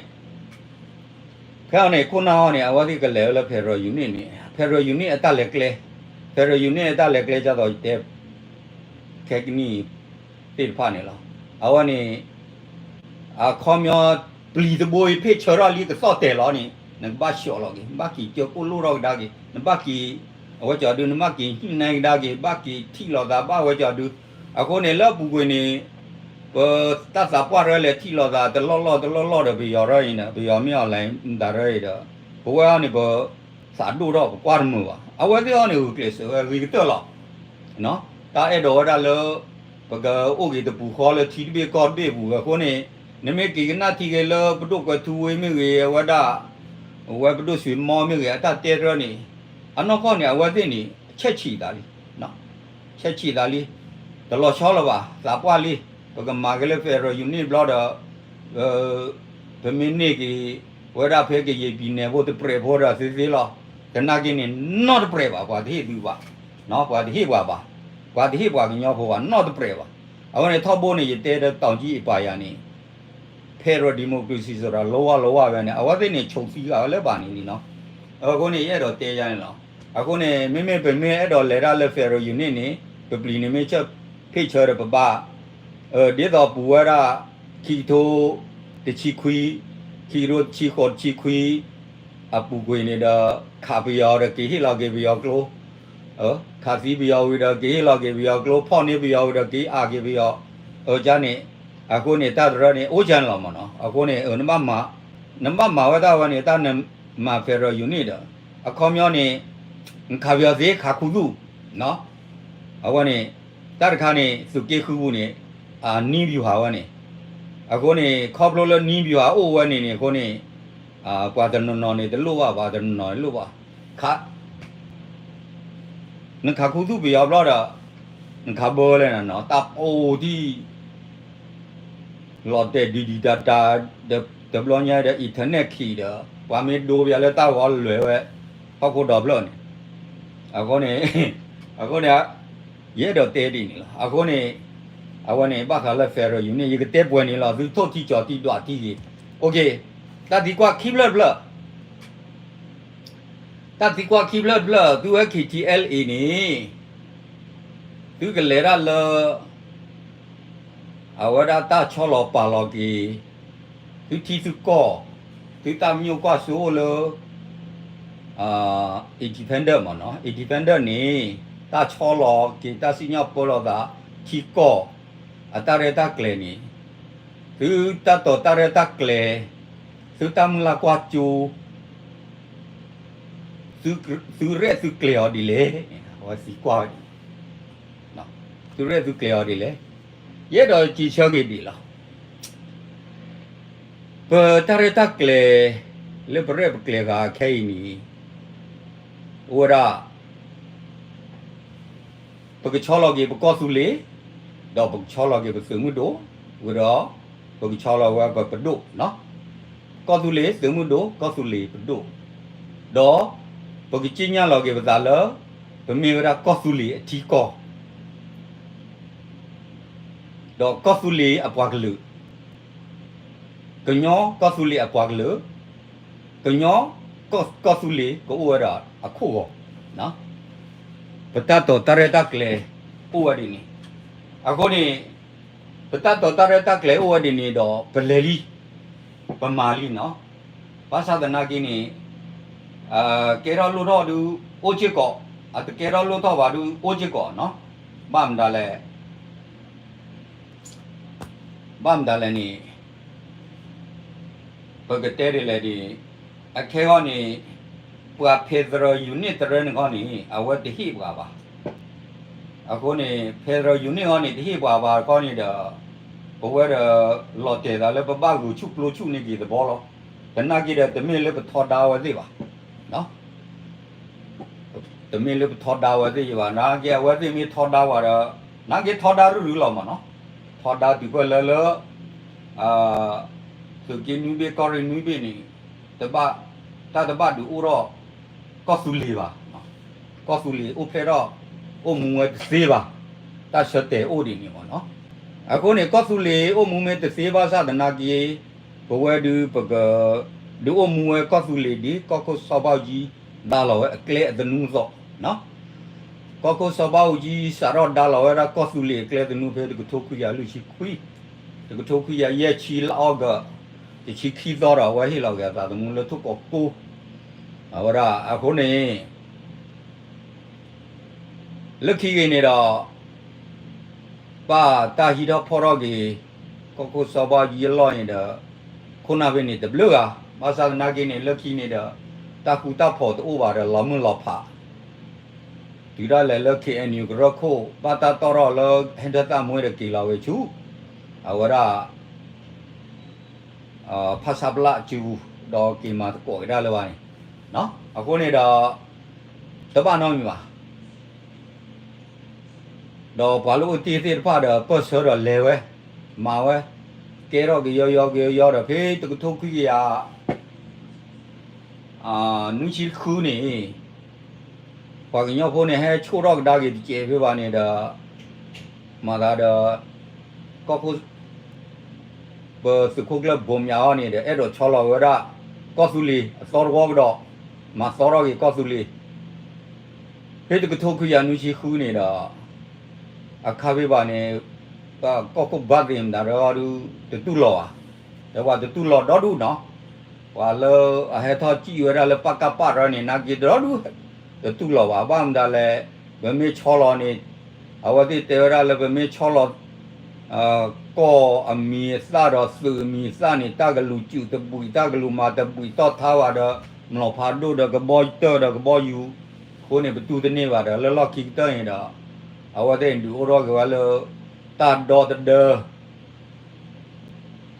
ခဲအံၤန့ၣ် ခိၣ်နၢ်ဟီန့ၣ် အဝဲသ့ၣ်ကလဲၤဝဲလၢ federal unit န့ၣ် federal unit အတၢ်လဲၤကျဲ, federal unit အတၢ်လဲၤကျဲ ဒ်သိးယတဲ ခဲကနံၣ်သ့ၣ်တဖၣ်န့ၣ်လီၤ. အဝဲန့ၣ် အခီပညီ ပျံၤတဘိအံၤ ဖ့ၣ်ဆၢထီၣ်လံ ကသီၣ်တဲာ်လီၤန့ၣ် နကဘၣ်ဆှီလီၤက့ၤ, နဘၣ်က့ၤကၢကိၣ်လိၣ်ထီၣ်ကဒါက့ၤ, နဘၣ်က့ၤ အဝဲကၠီဒု နဘၣ်က့ၤညှိနှိုင်းကဒါက့ၤ, ဘၣ်က့ၤထံၣ်လိာ်သးဘၣ်ဝဲကၠီဒု. အဃိန့ၣ် လၢအပူၤကွံာ်န့ၣ် ပတၢ်သးပှၢ်တရၢလဲၤထံၣ်လိာ်သး တလီၢ်လီၢ်တလီၢ်လီၢ်ဒီး ပယီၤရၢအံၤန့ၣ် ပယီၤမ့ၢ် online မတၤရၢအံၤဒီး ပဝဲအံၤန့ၣ် ပသးဒိၣ်ထီၣ် ပကွၢ်တမုာ်ဘၣ်. အဝဲသ့ၣ်အံၤန့ၣ် ဂုာ်ကျဲးစၢးဝဲဂ့ၤကတၢၢ်လီၤ. တၢ်အဲၣ်ဒိးဝဲဒၣ်လၢ ပကအိၣ်က့ၤတပူၤဃီလၢထံတဘ့ၣ်ကီၢ်တဘ့ၣ်အပူၤအဃိန့ၣ်, နမ့ၢ်က့ၤကနၣ်ထံက့ၤလၢပဒိၣ်ကွဲးထူဝ့မ့ၢ်ဂ့ၤ, အဝဲဒၣ် အဝဲပဒိၣ်ဆွ့မီမ့ၢ်ဂ့ၤ အတၢ်တဲတရၢန့ၣ်, အနီၢ်ကီၢ်န့ၣ် အဝဲသ့ၣ်န့ၣ် ဆဲးဆံးသးလံ ဆဲးဆံးသးလံ, တလီၤဆီလၢၤဘၣ်, သးပှၢ်လံ, ပကမၤက့ၤလၢ federal unit ဘျီဒီး ပမ့ၢ်န့ၢ်က့ၤ ဝဲဒၣ်ဖဲကယဲၢ်ပံၤနဲၣ်ဖိတပြဲးဖိဒီးသ့သ့လီၤ. သနာ်က့န့ၣ် နီတပြဲးဘၣ် ပှၤတဟ့ၣ်သုဘၣ်, ပှၤတဟ့ၣ်ပှၤဘၣ်, ပှၤတဟ့ၣ်ပှၤကညီဖိဘၣ် နီတပြဲးဘၣ်. အဝဲန့ၣ်ထီဘိန့ၣ် ယတဲဒီး တောင်ကြီးအပါယၤန့ၣ် federal democracy ဆိုတာ လုံးဝလုံးဝ ဝဲန့ၣ် အဝဲသ့ၣ်န့ၣ် ဆိးသံဂၤဝဲလၢဘၣ်န့ၣ်လီၤ. အဃိန့ၣ် ယအဲၣ်ဒိးတဲယၤန့ၣ်လီၤ. အဃိန့ၣ် မ့မ့ၢ်ပမ့ၢ်အဲၣ်ဒိးလဲၤတၢ်လၢ federal unit န့ၣ် ပပျံၤန့ၣ်မ့ၢ်ဆၢဖ့ၣ်ဆၢဒီးပဘၣ် ဒ်သိးပူၤဝဲဒၣ် ခံကထိ တဆံခွံ, ခံကထိတဆံဃိးတဆံခွံ အပူၤကွံာ်န့ၣ်ဒီး ခးပယီၤဒီးက့ၤဟ့ၣ်လီၤက့ၤပယီၤကျိ, ခးသံပယီၤဝံၤဒီးက့ၤဟ့ၣ်လီၤက့ၤပယီၤကျိ, ဖီၣ်န့ၢ်ပယီၤဝံၤဒီးက့ၤအါက့ၤပယီၤ, အကန့ၣ်, အဃိန့ၣ် တၢ်တရၢန့ၣ် အိၣ်ကန့ၣ်လီၤမးနီၤ. အဃိန့ၣ် နဘၣ်မၤဝဲတၢ်ဝဲန့ၣ် တၢ်နမၤ federal unit ဒီး အခီပညီန့ၣ် နခးပယီၤသ့ ခးခူသူၣ် အဝဲန့ၣ် တၢ်တခါန့ၣ် သုးက့ဃုပူၤန့ၣ် အနည်းဗျူဟာဝဲန့ၣ်, အဃိန့ၣ် ခီဖျိလၢ နည်းဗျူဟာ အိၣ်ဝဲန့ၣ်န့ၣ် အဃိန့ၣ် ပှၤတနီၤနီၤန့ၣ် တလိၣ်ဘၣ်, ပှၤတနီၤနီၤန့ၣ်လိၣ်ဘၣ်. နခးခူသူၣ်ပယီၤဘျီဒီး နခးဘၢလဲၣ်နီၤ, တၢ်ပိာ်ထံ လီၤတဲာ်ဒံးဒံးတၢ်တၢ်, တဘျီညါဒီး internet ခံးဒီး ပှၤမ့ၢ်ဒိပယီၤလၢတၢ်ဂီၤလွဲၢ်ဝဲ ဟီၣ်ခိၣ်ဒီဖျၢၣ်န့ၣ်, အဃိန့ၣ်, အဃိန့ၣ် ယအဲၣ်ဒိးတဲဒ်န့ၣ်လီၤ. အဃိန့ၣ် အဝဲန့ၣ် ဘၣ်ဃးလၢ federal unit န့ၣ် ယကတဲပှဲၤန့ၣ်လီၤ. သုထိၣ်ထံကၠီၤထံဒွးထံဂ့ၤ, အိၣ်က့ၤ, တၢ်သံကွၢ်ခံဖျၢၣ်တဖျၢၣ် တၢ်သံကွၢ်ခံဖျၢၣ်တဖျၢၣ် သုဝဲ K T L A န့ၣ် သုကလဲၤတၢ်လၢ အဝဲဒၣ်တၢ်ဆီလီၤပာ်လီၤက့ၤ သုထံသုကီၢ်, သုတၢ်မညိၣ်ကွၢ်စိအိၣ်လၢ independent မ့ၢ်နီၤ, independent န့ၣ် တၢ်ဆီလီၤက့ၤ တၢ်စံၣ်ညီၣ်ပၢလီၤသး ထံကီၢ် အတၢ်ရဲၣ်တၢ်ကျဲၤန့ၣ် သုတၢ်တိာ်တၢ်ရဲၣ်တၢ်ကျဲၤ သုတၢ်မုၢ်လၢ်ကွၢ်စိ သုရဲၣ်သုကျဲၤအီၤဒ်လဲၣ်န့ၣ် အဝဲသံကွၢ်ဝဲဒၣ်, သုရဲၣ်သုကျဲၤအီၤဒ်လဲၣ်. ယအဲၣ်ဒိးစံးဆၢက့ၤဒ်လီၤ. ပတၢ်ရဲၣ်တၢ်ကျဲၤ လၢပရဲၣ်ပကျဲၤဂၤခဲအံၤန့ၣ် အိၣ်ဝဲဒၣ် ပကဆီလီၤက့ၤပကီၢ်သူလ့ၤ, ဒီးပကဆီလီၤက့ၤပသုးမုၢ်ဒိၣ်, ဝံၤဒီး ပကဆီလီၤဝဲပပဒိၣ်, ကီၢ်သူလ့ၤသုးမုၢ်ဒိၣ်, ကီၢ်သူလ့ၤပဒိၣ်, ဒီး ပကစံၣ်ညီၣ်လီၤက့ၤပသးလၢ ပမ့ၢ်ဝဲဒၣ်ကီၢ်သူလ့ၤအထံကီၢ် ဒီးကီၢ်သူလ့ၤအပှၤကလုာ်, ကညီကီၢ်သူလ့ၤအပှၤကလုာ်, ကညီကီၢ်သူလ့ၤ ကအိၣ်ဝဲဒၣ်အခိၣ်ဂီၤ, ပတၢ်တိာ်တၢ်ရဲၣ်တၢ်ကျဲၤအိၣ်ဝဲဒ်န့ၣ်, အဃိန့ၣ် ပတၢ်တိာ်တၢ်ရဲၣ်တၢ်ကျဲၤအိၣ်ဝဲဒ်န့ၣ်ဒီး ပလဲၤလံ, ပမၤလံနီၤ, ဘၣ်ဆၣ်သနာ်က့န့ၣ် ကဲထီၣ်လိၣ်ထီၣ်ဒုးအိၣ်စ့ၢ်ကီး, အတကဲထီၣ်လိၣ်ထီၣ်ဘၣ်ဒုးအိၣ်စ့ၢ်ကီးနီၤ, ဘၣ်မတၤလဲၣ် ဘၣ်မတၤလဲၣ်န့ၣ် ပကတဲဒ်လဲၣ်န့ၣ်, အခဲအံၤန့ၣ် ပှၤ federal unit တရၢန့ၣ်ခီန့ၣ် အဝဲတဟ့ၣ်ပှၤဘၣ်. အဃိန့ၣ် federal unit ခီန့ၣ် တဟ့ၣ်ပှၤဘၣ်ခီန့ၣ်ဒီး ပဝဲဒီးလီၤတဲာ်သးလၢပဘၣ်ဂုာ်ဆူၣ်ပျိဆူၣ်န့ၢ်က့ၤသဘီလီၤ. သနာ်က့ဒီး တမ့ၢ်လၢပထီဒါအဝဲသ့ၣ်ဘၣ် တမ့ၢ်လၢပထီဒါအဝဲသ့ၣ်ဘၣ်, နာ်က့အဝဲသ့ၣ်မ့ၢ်ထီဒါပှၤဒီး နာ်က့ထီဒါရုၢ်ရုၢ်လီၤမးနီၤ, ထီဒါတုၤဖဲလၢလၢ သုးက့နွံဘ့ၣ်ကီၢ်ရ့ၣ်နွံဘ့ၣ်န့ၣ် တဘၣ် တၢ်တဘၣ်ဒုးအိၣ်ထီၣ် ကီၢ်သူလ့ၤဘၣ်, ကီၢ်သူလ့ၤအိၣ်ဖျဲၣ်ထီၣ် အိၣ်မူဝဲတသ့ဘၣ်, တၢ်ဆၢတဲာ်အိၣ်ဒ်န့ၣ်မးနီၤ. အဃိန့ၣ် ကီၢ်သူလ့ၤအိၣ်မူမ့ၢ်တသ့ဘၣ်ဆၣ်သနာ်က့ ပဝဲဒုးပက ဒုးအိၣ်မူဝဲကီၢ်သူလ့ၤဒ် ကီၢ်ခိၣ်စီၤဘၣ်အူကၠံ ဒါလီၤဝဲအကျဲအသနူအသိး, ကီၢ်ခိၣ်စီၤဘၣ်အူကၠံ စးထီၣ်ဒါလီၤဝဲဒၣ်ကီၢ်သူလ့ၤအကျဲသနူဖဲတကထိခွံကယၤလွံၢ်ဆံခွံ, တကထိခွံကယၤယဲၢ်ဆံလါအီကူး တဆံခံသီဒီး အဝဲဟ့ၣ်လီၤက့ၤအသးသမူလၢထိၣ်ကီးကိ အဝဲဒၣ်အဃိန့ၣ် လၢခံက့ၤန့ၣ်ဒီး ဘၣ်တၢ်ဟံးထီၣ်ဖီၣ်ထီၣ်က့ၤ ကီၢ်ခိၣ်စီၤဘၣ်အူကၠံအလီၢ်န့ၣ်ဒီး ခိၣ်နၢ်ဖဲန့ၣ်တဘျုးဂၤ, ဘၣ်ဆၣ်သနာ်က့န့ၣ် လၢခံန့ၣ်ဒီး တၢ်ဃူတၢ်ဖိးတအိၣ်ဘၣ်ဒီး လီၤမုၢ်လီၤဖး တုၤဒၣ်လဲာ်လၢ ခ့ၣ်အဲၣ်ယူၣ် ကရၢခိၣ် ဘၣ်တၢ်တီၣ်ထီၣ်လၢဟဲထၢၣ်သၣ်မူဒီးက့ၤလီၤဝဲဆူ အဝဲဒၣ် ဖဆပလ အစုပူၤ ဒီးက့ၤမၤသကိးက့ၤဒၣ်လၢၤဘၣ်န့ၣ်, အဃိန့ၣ်ဒီး တဘၣ်နီတမံၤဘၣ်. ဒီးပှၤလၢအိၣ်တ့ၢ်သ့ၣ်တဖၣ်ဒီး ပၢၢ်ဆၢဒီးလဲၤဝဲ, မၤဝဲ, ကဲထီၣ်ကယီယီကယီယီဒီး ဖဲတကထိခွံကယၤ နွံဆံဃုန့ၣ် ပှၤကညီဖိန့ၣ် ဟဲဆိၣ်ထီၣ်ကဒါက့ၤတစဲးဖဲဘၣ်န့ၣ်ဒီး မၤသးဒီး ကီၢ်ခိၣ် ပသုးခိၣ်ကျၢၢ်ဘိမၠးအီၤန့ၣ်ဒီး အဲၣ်ဒိးဆီလီၤဝဲဒၣ် ကီၢ်သူလ့ၤအသီတဝီကဒီး, မၤသီထီၣ်က့ၤကီၢ်သူလ့ၤ ဖဲတကထိခွံကယၤနွံဆံဃုန့ၣ်ဒီး အခါဖဲဘၣ်န့ၣ် ကီၢ်ခိၣ်ဘၣ်သ့ၣ်မတၤဒီးဒုး တတူၢ်လိာ်ဘၣ်, ဒီးပှၤတတူၢ်လိာ်ဒီဒူၣ်နီၤ, ပှၤလၢအဟဲထီၣ်စံၣ်ဝဲဒၣ်လၢ ပကပ တရၢန့ၣ် နာ်က့ဒီဒူၣ် တတူၢ်လိာ်ဘၣ်, ဘၣ်မတၤလဲၣ်, ပမ့ၢ်ဆီလီၤန့ၣ် အဝဲသ့ၣ်တဲဝဲဒၣ်လၢပမ့ၢ်ဆီလီၤ ကီၢ်အမံၤအသၣ်ဒီးသုးအမံၤအသၣ်န့ၣ် တၢ်ကလူၤစူးတဘှံး တၢ်ကလူၤမၤတဘှံး တီၢ်ထါဝဲဒီး မျိာ်ဖးဒိၣ်ဒီးကဘီယူၤတၢၢ်ဒီးကဘီယူၤ, အဃိန့ၣ် ပတူၢ်တန့ၢ်ဘၣ်ဒီး လၢလီၢ်ခံကတၢၢ်န့ၣ်ဒီး အဝဲသ့ၣ်ဒုးအိၣ်ထီၣ်က့ၤဝဲလၢ တၢ်ဒီသဒၢ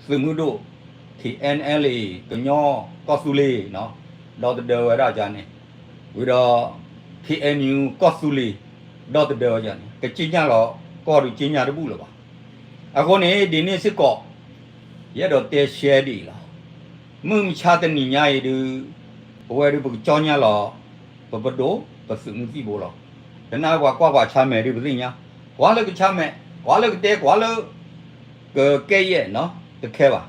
သုးမုၢ်ဒိၣ် ခ့ၣ်အဲၣ်အဲလ်အ့ ကညီကီၢ်သူလ့ၤ ဒီသဒၢဝဲဒၣ်န့ၣ်, ဝံၤဒီး ခ့ၣ်အဲၣ်ယူၣ် ကီၢ်သူလ့ၤ ဒီသဒၢဝဲန့ၣ် ကစ့ညါလီၤ ကီၢ်ဒုးစ့ညါတဘူၣ်လၢၤဘၣ်. အဃိန့ၣ် ဒ်န့ၣ်စ့ၢ်ကီး ယအဲၣ်ဒိးတဲရှဲဒ်အံၤလီၤ. မုၢ်မဆါတနံၤညါအံၤဒုး ပဝဲဒုးပကကၠီညါလီၤ ပပဒိၣ် ပသုးမုၢ်သံၣ်ဘိလီၤ. တနာ်ပှၤကွၢ်ပှၤဆါမဲာ်ဒုးပသ့ၣ်ညါ, ကွၢ်လၢကဆါမဲာ်, ကွၢ်လၢကတဲ, ကွၢ်လၢ ကကဲယဲၢ်နီၤ တခဲဘၣ်.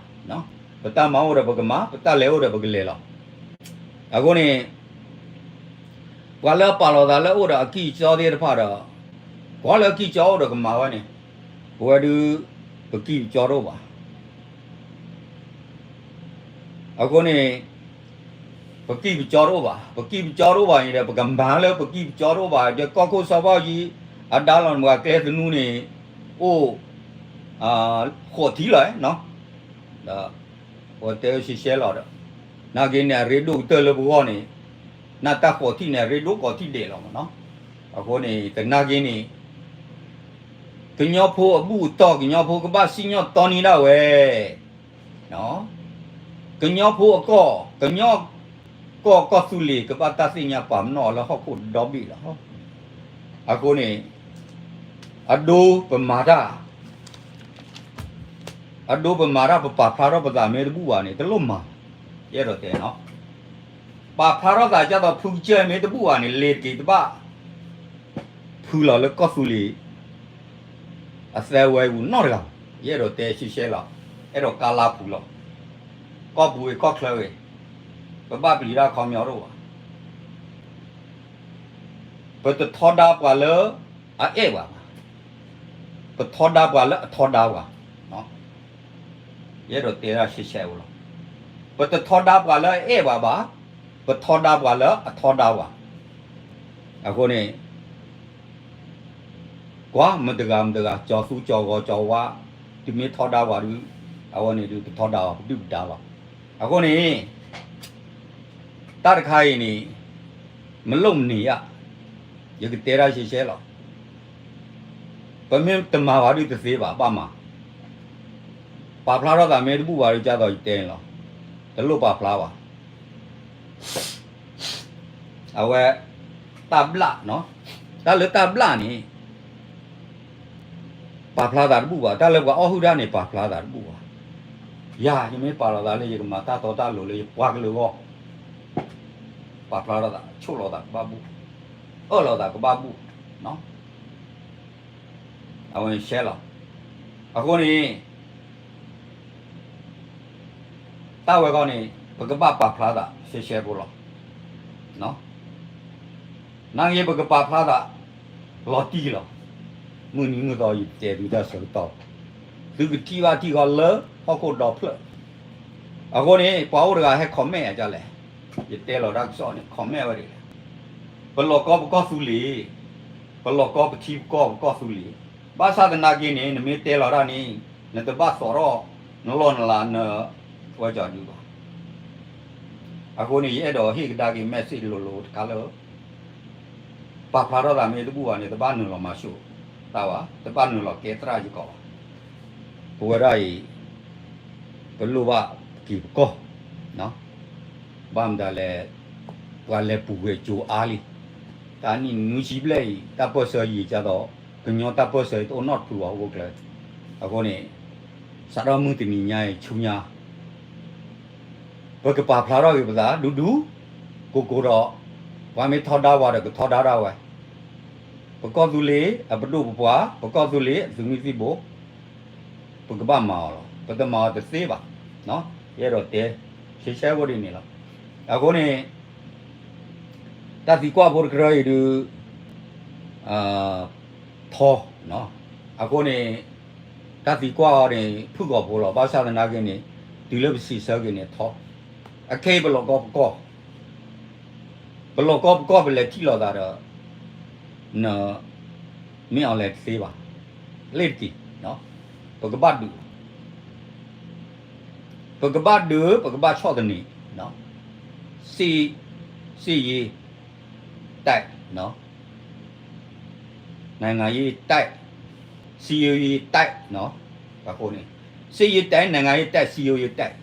ပတၢ်မၤအိၣ်ဒီးပကမၤ, ပတၢ်လဲၤအိၣ်ဒီးပကလဲၤလီၤ. အဃိန့ၣ် ပှၤလၢအပာ်လီၤသးလၢအိၣ်ဒီးအကံၢ်ကၠီသ့ၣ်တဖၣ်ဒီး ကွၢ်လၢအကံၢ်ကၠီအိၣ်ဒီးကမၤဝဲန့ၣ် ပဝဲဒုး ပကံၢ်ပကၠီတအိၣ်ဘၣ်. အဃိန့ၣ် ပကံၢ်ပကၠီတအိၣ်ဘၣ်, ပကံၢ်ပကၠီတအိၣ်ဘၣ်န့ၣ်ဒီး ပကမၤလၢပကံၢ်ပကၠီတအိၣ်ဘၣ်, ဒီးကီၢ်ခိၣ်စီၤဘၣ်အူကၠံ အဒါလီၤနပှၤကျဲသနူန့ၣ် အိၣ် ဃိးထံၣ်လီၤ, ဒီး ပတဲဆှဲဆှဲလီၤဒီး နာ်က့န့ၣ် အရ့ဒိၣ်ကတၢၢ်လၢပဂီၢ်န့ၣ် နၢ်တၢ်ဃိးထံၣ်န့ၣ် အရ့ဒိၣ်ကိးထံၣ်ဒဲးလီၤမးနီၤ. အဃိန့ၣ် တနာ်က့န့ၣ် ကညီဖိအဘူၣ်အတီၢ် ကညီဖိကဘၣ်စံၣ်ညီၣ်တီန့ၢ်ဒၣ်ဝဲ ကညီဖိအကီၢ် ကညီ ခိၣ် ကီၢ်ကီၢ်သူလ့ၤကဘၣ်တၢ်သ့ၣ်ညါပာ်ပနီၣ်အီၤလၢဟီၣ်ခိၣ်ဒီဘ့ၣ်လီၤ. အဃိန့ၣ် အဒိပမၤတၢ် အဒိပမၤတၢ် ပပာ်ဖျါထီၣ်ပသးမ့ၢ်တဘူၣ်ဘၣ်န့ၣ် တလိၣ်မၤ, ယအဲၣ်ဒိးတဲနီၤ, ပာ်ဖျါထီၣ်သးကၢ်သိးဖုကစၢၢ်မ့ၢ်တဘူၣ်ဘၣ်န့ၣ် လ့ၤတက့ၤတဘၣ် ဖုလီၤလၢကီၢ်သူလ့ၤ အသဲဝဲပူၤနီတဂၤ, ယအဲၣ်ဒိးတဲရှဲရှဲလီၤ, အဲၣ်ဒိးကါလါပူၤလီၤ, ကီၢ်ပူၤဂ့ၤကီၢ်ချၢဂ့ၤ, ပဘၣ်ပျံၤတၢ်ခီပညီတအိၣ်ဘၣ်. ပတထီဒါပှၤလၢအအဲၣ်ပှၤဘၣ်, ပထီဒါပှၤလၢအထီဒါပှၤ, ယအဲၣ်ဒိးတဲဒၣ်ရှဲရှဲအိၣ်လီၤ. ပတထီဒါပှၤလၢအအဲၣ်ပှၤဘၣ်, ပထီဒါပှၤလၢအထီဒါပှၤ. အဃိန့ၣ် ကွၢ်မတဂၤမတဂၤ ကၠီၤသူကၠီၤဂီၤကၠီၤဝါ, တုၤမ့ၢ်ထီဒါပှၤဒုး, အဝဲန့ၣ်ဒုး ပထီဒါအီၤပဒုၣ်ပဒါလီၤ. အဃိန့ၣ် တၢ်တခါအံၤန့ၣ် မ့ၢ်လိၣ်မနုၤဧါ, ယကတဲဒၣ်ရှဲရှဲလီၤ. ပမ့ၢ်တမၤဘၣ်ဒုးတသ့ဘၣ် ဘၣ်မၤ, ပာ်ဖျါထီၣ်သးမ့ၢ်တဘူၣ်ဘၣ်ဒုး ကၢ်သိးယတဲန့ၣ်လီၤ, တလိၣ်ပာ်ဖျါဘၣ်. အဝဲ တၢ်ဘျၣ်, တၢ်လၢတၢ်ဘျၣ်န့ၣ် ပာ်ဖျါသးတဘူၣ်ဘၣ်, တၢ်လၢပှၤအီၣ်ဟုၣ်တၢ်န့ၣ် ပာ်ဖျါသးတဘူၣ်ဘၣ်. ယၤ ယမ့ၢ်ပာ်လီၤသးလၢယကမၤတၢ်တီတၢ်လိၤလၢယပှၤကလုာ်အဂီၢ်, ပာ်ဖျါထီၣ်သး ဆိၣ်လီၤသးကဘၣ်ဘူၣ်, အၢၣ်လီၤသးကဘၣ်ဘူၣ်, အဝဲရှဲလီၤ. အဃိန့ၣ် တၢ်ဝဲခီန့ၣ် ပကဘၣ်ပာ်ဖျါသးရှဲရှဲဖိလီၤ. နာ်က့ ပကပာ်ဖျါသး လီၤတံၢ်လီၤ. မုၢ်နံၤမုၢ်သီယတဲသုတၢ်ဆၢကတီၢ်, သုကထံၣ်ဘၣ်ထံၣ်ဃီလၢဟီၣ်ခိၣ်ဒီဖျၢၣ်. အဃိန့ၣ် ပှၤအိၣ်တဂၤဟဲ comment အကလဲၣ်, ယတဲလီၤတၢ်ကစီၣ်န့ၣ် comment ဝဲဒ်လဲၣ်, ပလီၢ်ကီပကီၢ်သူလ့ၤ, ပလီၢ်ကီပထံပကီၢ်ပကီၢ်သူလ့ၤ, ဘၣ်ဆၣ်သနာ်က့န့ၣ် နမ့ၢ်တဲလီၤတၢ်န့ၣ် နတဘၣ်သိးထီၣ် နလီၢ်နလၤန ဝဲကီဒုဘၣ်. အဃိန့ၣ် ယအဲၣ်ဒိးဟ့ၣ်ကဒါက့ၤ message လိၤလိၤတခါလၢ ပာ်ဖျါထီၣ်သးမ့ၢ်တဘူၣ်ဘၣ်န့ၣ် တဘၣ်နုာ်လီၤမၤဆိတၢ်ဘၣ်, တဘၣ်နုာ်လီၤကဲသရၣ်ယကီးဘၣ်. ပဝဲဒၣ်အံၤ ပလိၣ်ဘၣ်က့ၤပကီၢ်, ဘၣ်မတၤလဲၣ်, ပှၤလဲၤပူၤကွံာ်ကၠိအါလံ, တၢ်နံၣ်နွံဆံဘျဲၣ်အံၤ တၢ်ပၢၢ်ဆၢယံာ်ကၢ်သိး ကညီတၢ်ပၢၢ်ဆၢအံၤတအိၣ်နီတဖုဘၣ်ဟီၣ်ခိၣ်ချၢ. အဃိန့ၣ် စးထီၣ်မုၢ်တနံၤညါအံၤဆူညါ ပကပာ်ဖျါထီၣ်က့ၤပသးဒူဒူ, ကိးကိးဒီး ပှၤမ့ၢ်ထီဒါပှၤဒီးကထီဒါဒၣ်ဝဲ, ပကီၢ်သူလ့ၤအပဒိၣ်ပပှၢ်, ပကီၢ်သူလ့ၤအသုးမုၢ်သံၣ်ဘိ, ပကဘၣ်မၤအီၤလီၤ. ပတမၤအီၤတသ့ဘၣ်. ယအဲၣ်ဒိးတဲ ရှဲရှဲဖိဒ်န့ၣ်လီၤ. အဃိန့ၣ် တၢ်သံကွၢ်ဖိတကရၢအံၤဒုး ထီ, အဃိန့ၣ် တၢ်သံကွၢ်အီၤန့ၣ် ဖုၣ်ကိာ်ဖိလီၤ. ဘၣ်ဆၣ်သနာ်က့န့ၣ် တုၤလၢပစံးဆၢက့ၤန့ၣ်ထီ, အခဲအံၤပလီၢ်ကီပကီၢ် ပလီၢ်ကီပကီၢ်ပလဲၤထံၣ်လိာ်သးဒီး န မ့ၢ်အီၤလဲၤတသ့ဘၣ်. လ့ၣ်တက့ၢ်, ပကဘၣ်ဒုး, ပကဘၣ်ဒုး ပကဘၣ်ဆီၣ်သနံး, စစ်ရေးတိုက်, နိုင်ငံရေးတိုက်, စစ်ရေးတိုက်, အဃိန့ၣ် စစ်ရေးတိုက် နိုင်ငံရေးတိုက် စစ်ရေးတိုက်,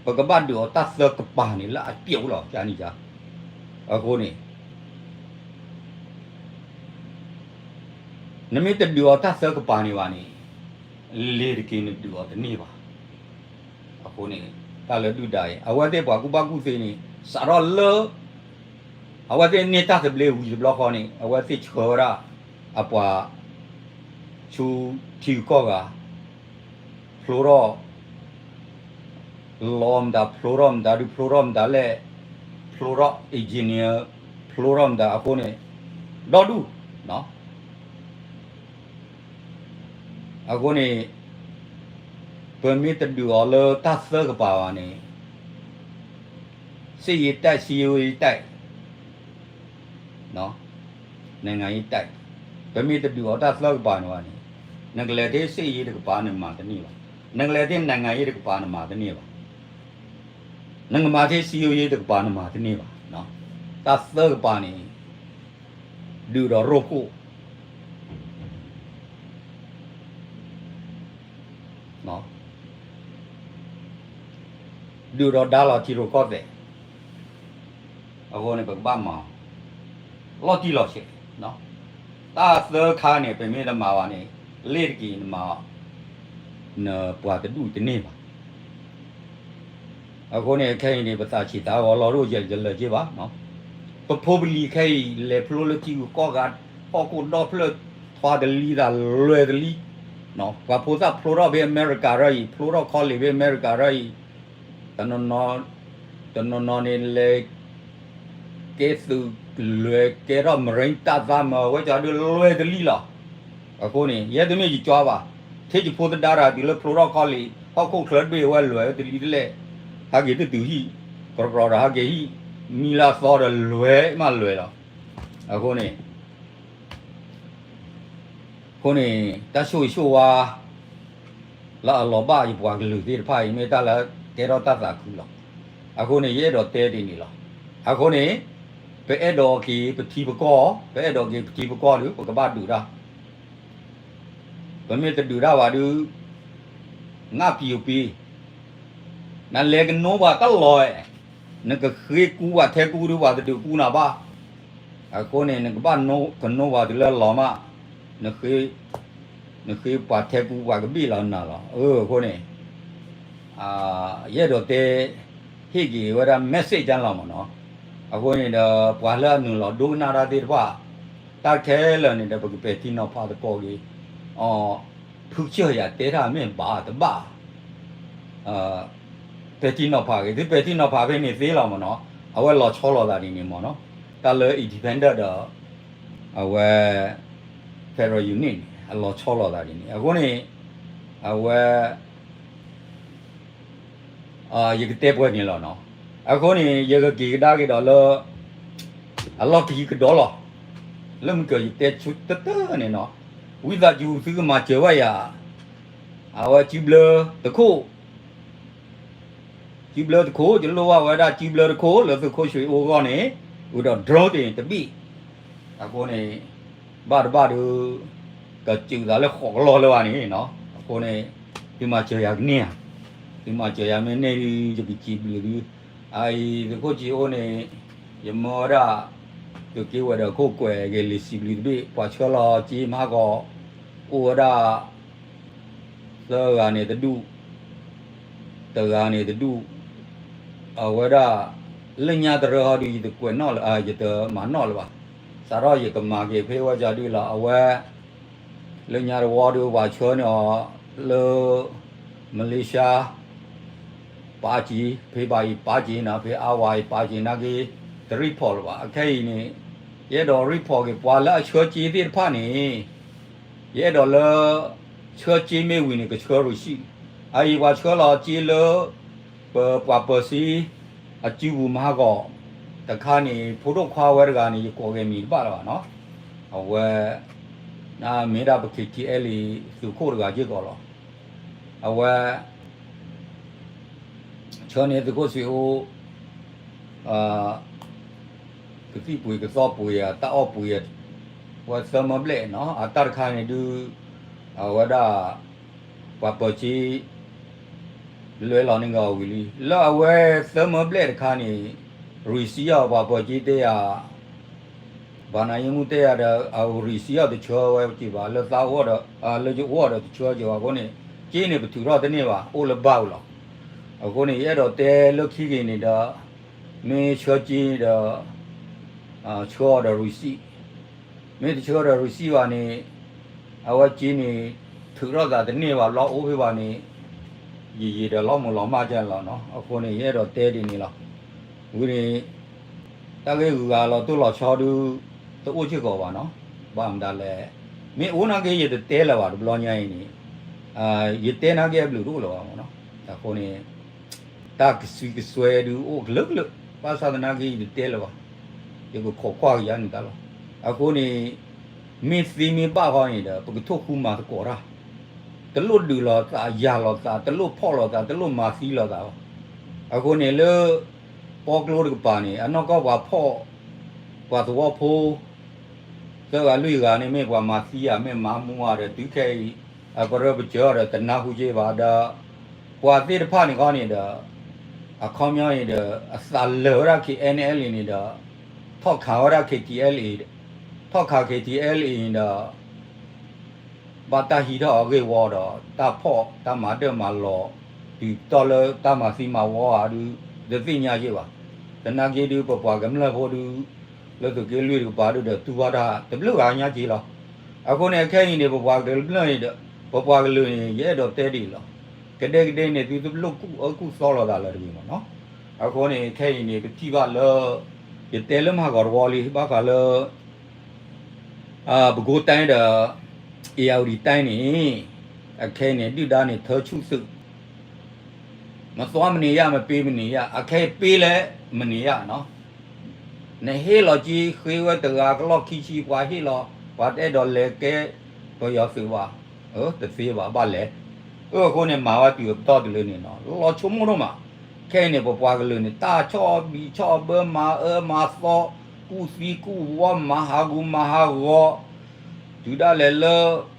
ပကဘၣ်ဒုးအီၤတၢ်သၢကပၤန့ၣ်လၢအပျိာ်လီၤ ကန့ၣ်က, အဃိန့ၣ် နမ့ၢ်တဒုးအီၤတၢ်သၢကပၤန့ၣ်ဘၣ်န့ၣ် လ့ၤတက့ၢ်နဒုးအီၤတန့ၢ်ဘၣ်. အဃိန့ၣ် တၢ်လၢဒုၣ်ဒါအံၤ အဝဲသ့ၣ်ပှၤကူၣ်ဘၣ်ကူၣ်သ့န့ၣ် စးထီၣ်လၢ အဝဲသ့ၣ်န့ၢ်တၢ်သဘျ့ဝံၤတဘျီဃီန့ၣ် အဝဲသ့ၣ်ဆှၢဝဲဒၣ် အပှၤ ဆူထံဂုၤကီၢ်ဂၤ ဖျိထီၣ် လီမတၤ ဖျိထီၣ်မတၤဒုး ဖျိထီၣ်မတၤလဲၣ်, ဖျိထီၣ် engineer ဖျိထီၣ်မတၤအဃိန့ၣ် ဒီဒူၣ် အဃိန့ၣ် ပမ့ၢ်တဒုးအီၤလၢတၢ်သၢကပၤဘၣ်န့ၣ် စစ်ရေးတိုက် စစ်ရေးတိုက် နိုင်ငံရေးတိုက် ပမ့ၢ်တဒုးအီၤတၢ်သၢကပၤန့ၣ်ဘၣ်န့ၣ် နကလဲၤထဲ စစ်ရေး တကပၤန့ၣ်မၤတန့ၢ်ဘၣ်, နကလဲၤထဲ နိုင်ငံရေး တကပၤန့ၣ်မၤတန့ၢ်ဘၣ်, နကမၤထဲ စစ်ရေး တကပၤန့ၣ်မၤတန့ၢ်ဘၣ်. တၢ်သၢကပၤန့ၣ် ဒုးဒီးရိဖှိၣ် ဒုးဒီးဒါလီၤထံရူၢ်ကီၢ်သဲး, အဃိန့ၣ် ပကဘၣ်မၤအီၤ လီၤတံၢ်လီၤဆဲး, တၢ်သၢခါန့ၣ် ပမ့ၢ်တမၤဘၣ်န့ၣ် လ့ၣ်တက့ၤနမၤအီၤ နပှၤတဒူၣ်တန့ၢ်ဘၣ်. အဃိန့ၣ် ခဲအံၤန့ၣ် ပသးဆံးသးဂီၤလီၤဒိၣ်ယဲၢ်ကလၢၤက့ဘၣ်, ပဖိပလံၤခဲအံၤ လဲၤဖျိလၢထံဂုၤကီၢ်ဂၤ ဟီၣ်ခိၣ်ဒီဖျၢၣ် ထွါတလံသးလွဲၢ်တလံ, ပှၤဖိသၣ်ဖျိထီၣ်ဖဲအမဲရကၤထီၣ်အံၤ ဖျိထီၣ်ခီလ့ၣ်ဖဲအမဲရကၤထီၣ်အံၤ, တနီၤနီၤန့ၣ်လဲၤ ကဲသုးလွဲၢ် ကဲထီၣ် Marine တၢ်သးမၤဝဲကီဒုလွဲၢ်တလံလီၤ. အဃိန့ၣ် ယဲတမ့ၢ်ယကၠီဘၣ်, ထဲယဖိသဒါတၢ်တုၤလၢဖျိထီၣ်ခီလ့ၣ် ဟီၣ်ခိၣ်ချၢတဘ့ၣ်ဝဲလွဲၢ်တလံတလဲၣ်, ဟးက့ၤတတုၤဟံၣ်, ကြီကြီဒီးဟးက့ၤဟံၣ်, မံလၢအသီဒီးလွဲၢ်မးလွဲၢ်လီၤ. အဃိန့ၣ် အဃိန့ၣ် တၢ်ဆိၣ်ဂ့ၤဆိၣ်ဝါ လၢအလီၤဘၣ်ယပှၤကလုာ်သ့ၣ်တဖၣ်အံၤ မ့ၢ်တၢ်လၢကဲထီၣ်တၢ်သးခုလီၤ. အဃိန့ၣ် ယအဲၣ်ဒိးတဲဒ်န့ၣ်လီၤ. အဃိန့ၣ် ပအဲၣ်ဒိးက့ၤပထံပကီၢ်, ပအဲၣ်ဒိးက့ၤပထံပကီၢ်ဒီး ပကဘၣ်ဒုးတၢ် ပမ့ၢ်တဒုးတၢ်ဘၣ်ဒီး ငါပံၤယပံၤ, နလဲၤကနိပှၤတလီၤဝဲ, နကဃ့ကူပှၤထဲကူဒီးပှၤတဒုးကူနၤဘၣ်. အဃိန့ၣ် နကဘၣ်ကနိပှၤတုၤလၢလီၤမး, နဃ့ပှၤထဲကူပှၤကဘ့ၣ်လီၤနၤလီၤ. အဃိန့ၣ် ယအဲၣ်ဒိးတဲ ဟ့ၣ်က့ၤဝဲဒၣ် message ကလီၤမ့ၢ်နီၤ. အဃိန့ၣ်ဒီး ပှၤလၢအနုာ်လီၤဒိကနၣ်တၢ်သ့ၣ်တဖၣ် တၢ်ခဲလၢာ်န့ၣ်ဒီး ပကပဲာ်ထံနီၤဖးသကိးက့ၤ အီၤ ဖုကစၢၢ်ယၤတဲတၢ်မ့ၢ်ဘၣ်တဘၣ် ပဲာ်ထံနီၤဖးက့ၤ သုပဲာ်ထံနီၤဖးဖဲန့ၣ်သ့လီၤမ့ၢ်နီၤ. အဝဲလီၤဆီလိာ်သးဒ်န့ၣ်မ့ၢ်နီၤ. တၢ်လၢ independent ဒီး အဝဲ federal unit န့ၣ် အလီၤဆီလိာ်သးဒ်န့ၣ် အဃိန့ၣ် အဝဲ ယကတဲပှဲၤန့ၣ်လီၤနီၤ. အဃိန့ၣ် ယကက့ၤကဒါက့ၤဒီးလၢ အလီၢ်ခံကဒီးလီၤ. လၢမုၢ်ကၢၤယတဲဆူတတၢၢ်န့ၣ်နီၤ, ဝံသးစူၤသုကမၤစၢၤဘၣ်ယၤ, အဝဲစုဘျၢတခိၣ်, စုဘျၢတခိၣ် ယလိၣ်ဘၣ်ဝဲဒၣ်စုဘျၢတခိၣ် လၢသုးခိၣ်ဆှ့အိၣ်အဂီၢ်န့ၣ်, ဝံၤဒီး drone တဘ့ၣ်, အဃိန့ၣ် ဘၣ်တဘၣ်ဒီး ကစၢၢ်သးလၢဃိးကလီၢ်လၢၤဘၣ်န့ၣ်နီၤ. အဃိန့ၣ် သုမၤစၢၤယၤကန့ၢ်ဧါ, သုမၤစၢၤယၤမ့ၢ်န့ၢ်ဒီး ယကစံးဘျုးသု, အအံၤသုးခိၣ်ဆှ့အိၣ်န့ၣ် ယမၢဝဲဒၣ် သုးက့ဝဲၤဒီးခိၣ်ကွဲးက့ၤလံာ်စံးဘျုးတဘ့ၣ် ပှၤဆှၢလီၤက့မၤဟးဂီၤ အိၣ်ဝဲဒၣ် သၢဂၤန့ၣ်တဒူၣ်, တဂၤန့ၣ်တဒူၣ်, အဝဲဒၣ် လၢညါတရၢဟီဒုး ယတကွဲးနီၣ်လၢၤ ယတမၤနီၣ်လၢၤဘၣ်. စးထီၣ်ယကမၤက့ၤဖဲဝဲကၠီဒုလီၤ အဝဲ လၢညါတဝီဒုး ပှၤဆှၢန့ၢ်အီၤလၢ Malaysia ပာ်က့ၤ ဖဲဘၣ်အံၤပာ်က့ၤနီၤ ဖဲအါဝၤအံၤပာ်က့ၤနာ်က့ တ report လၢၤဘၣ်. အခဲအံၤန့ၣ် ယအဲၣ်ဒိး report က့ၤ ပှၤလၢအဆှၢက့သ့ၣ်တဖၣ်န့ၣ် ယအဲၣ်ဒိးလၢ ဆှၢက့မ့ၢ်ဝံၤန့ၣ် ကဆှၢ receipt, အအံၤပှၤဆှၢလီၤက့လၢ ပပှၤပၢၤစ့ အစုပူၤမၤဟးဂီၤ တခါန့ၣ် ဖိဒိၣ်ခွါဝဲတဂၤန့ၣ် ယကိးဂဲၤမံၤတဘၣ်လၢၤဘၣ်နီၤ. အဝဲ မ့ၢ်ဒၣ်ပ KTLA သုးခိၣ်တဂၤစ့ၢ်ကီးလီၤ. အဝဲ ဆှၢန့ၢ်သုးခိၣ်ဆှ့အိၣ် ကသံၣ်ပှ့ၤကသီပှ့ၤဧါ တၢ်အီၣ်ပှ့ၤဧါ, ဝဲသၢမၢဘျဲၣ်နီၤ အတၢ်တခါန့ၣ်ဒုး အဝဲဒၣ် ပှၤပၢၤစ့ လဲလီၤန့ၢ်က့ၤအီၤဝံၤလံ လၢအဝဲသၢမၢဘျဲၣ်တခါန့ၣ် receipt အီၤ ပှၤပၢၤစ့တဲယၤ ဘၣ်နၤယမူတဲယၤဒီး အ receipt အီၤတဆှၢဝဲက့ၤဘၣ် လၢသးအိၣ်ဒီး လၢယအိၣ်ဒီးတဆှၢက့ၤဘၣ်အဃိန့ၣ် က့န့ၣ်ပထုးထီၣ်တန့ၢ်ဘၣ် အိၣ်လၢဘါပူၤလီၤ. အဃိန့ၣ် ယအဲၣ်ဒိးတဲလၢခံက့ၤန့ၣ်ဒီး မ့ၢ်ဆှၢက့ဒီး ဆှၢအီၤဒီး receipt, မ့ၢ်တဆှၢဒီး receipt ဘၣ်န့ၣ် အဝဲက့န့ၣ် ထုးထီၣ်သးတန့ၢ်ဘၣ် လီၤအိၣ်ဖဲဘၣ်န့ၣ် ယယံာ်ဒီးလီၤမုၢ်လီၤမၢ်ကလီၤနီၤ. အဃိန့ၣ် ယအဲၣ်ဒိးတဲဒ်န့ၣ်လီၤ. ဝံၤန့ၣ် တၢ်ဂ့ၢ်ဂုၤဂၤလီၤတိၢ်လီၤဆီဒုး တအိၣ်စ့ၢ်ကီးဘၣ်နီၤ. ဘၣ်မတၤလဲၣ်, မ့ၢ်အိၣ်နာ်က့ ယတတဲလၢၤဘၣ် တဘျီညါအံၤန့ၣ် ယတဲနာ်က့အဘျုးတအိၣ်လၢၤဘၣ်မနီၤ. အဃိန့ၣ် တၢ်ကစုကစွဲဒုးအိၣ်ကလုာ်ကလုာ်, ဘၣ်ဆၣ်သနာ်က့ ယတတဲလၢၤဘၣ်, ယကခိးကွၢ်ကယၤန့ၣ်တၢ်လီၤ. အဃိန့ၣ် မ့ၢ်သ့မ့ၢ်ဘၣ်ဃီန့ၣ်ဒီး ပကထိၣ်ဃူမၤသကိးတၢ်, တလိၣ်ဒုးလိာ်သး ယၤလိာ်သး တလိၣ်ဖီၣ်လိာ်သး တလိၣ်မၤသံလိာ်သးဘၣ်. အဃိန့ၣ်လၢ ပီကျိတကပၤန့ၣ် အနီၢ်ကီၢ်ပှၤဖီၣ် ပှၤသဝီဖိ သၢဂၤလွံၢ်ဂၤန့ၣ် မ့ၢ်ပှၤမၤသံဧါ မ့ၢ်မၤမူဧါဒီး တုၤခဲအံၤ အပရၢပစၢၤဒီး တနၢ်ဟူက့ဘၣ်ဒီး ပှၤသ့ၣ်တဖၣ်န့ၣ်ခီန့ၣ်ဒီး အခီပညီန့ၣ်ဒီး အသးလၢာ်ဝဲဒၣ် K N L A န့ၣ်ဒီး ထီၣ်ခးဝဲဒၣ် K T L A, ထီၣ်ခး K T L A န့ၣ်ဒီး ဘၣ်တၢ်ဟံးထီၣ်အဂ့ၢ်ဝီဒီး တၢ်ဖီၣ်တၢ်မၤဒၢၣ်မၤလီၤ တုၤတီၢ်လၢတၢ်မၤသံမၤဝီဧါဒုး တသ့ၣ်ညါယ့ၢ်ဘၣ်. သနာ်က့ဒုး ပပှၤကမျၢၢ်ဖိဒုး လၢသုးက့လွံၢ်တကပၤဒုးဒီး တူၢ်ဘၣ်တၢ်တဘျုးဂၤညါက့ၤလီၤ. အဃိန့ၣ် အခဲအံၤန့ၣ် ပပှၤကမျၢၢ်န့ၣ်ဒီး ပပှၤကလုာ်န့ၣ် ယအဲၣ်ဒိးတဲဒ်အံၤလီၤ. ကဒဲကဒဲန့ၣ် သုတလိၣ်ကူၣ်အၢကူၣ်သီလိာ်သးလၢၤတဂ့ၤမ့ၢ်နီၤ. အဃိန့ၣ် ခဲအံၤန့ၣ် ပထံၣ်ဘၣ်လၢ ယတဲလၢမၤကီးတဝီလံ ဘၣ်ဃးလၢ ပဲခူးတိုင်းဒီး ဧရာဝတီတိုင်းန့ၣ် အခဲအံၤန့ၣ် ဒုၣ်ဒါန့ၣ် ထၢဆူၣ်သုး မသွားမနေရ မပေးမနေရ အခဲအံၤပေးလဲၣ် မနေရနီၤ. နဟ့ၣ်လီၤက့ၤဃ့ဝဲတဂၤကလီၢ်ခံဆံ ပှၤဟ့ၣ်လီၤ ပှၤတအဲၣ်ဒိးလဲၤကဲပယီၤသုးဘၣ်, တသ့ဘၣ် ဘၣ်လဲၤ. အဃိန့ၣ် မၤဝဲတုၤအပတီၢ်တုၤလၢန့ၣ်နီၤ လီၤဆိကမိၣ်ဒိၣ်မး. ခဲအံၤန့ၣ် ပပှၤကလုာ်န့ၣ် တၢ်ဆီၣ်ဘံၣ်ဆီၣ်ဘၢ မၤအၢမၤသီ ကူၣ်သံကူၣ်ဝီ မၤဟးဂူာ်မၤဟးဂီၤ တုၤဒၣ်လဲာ်လၢ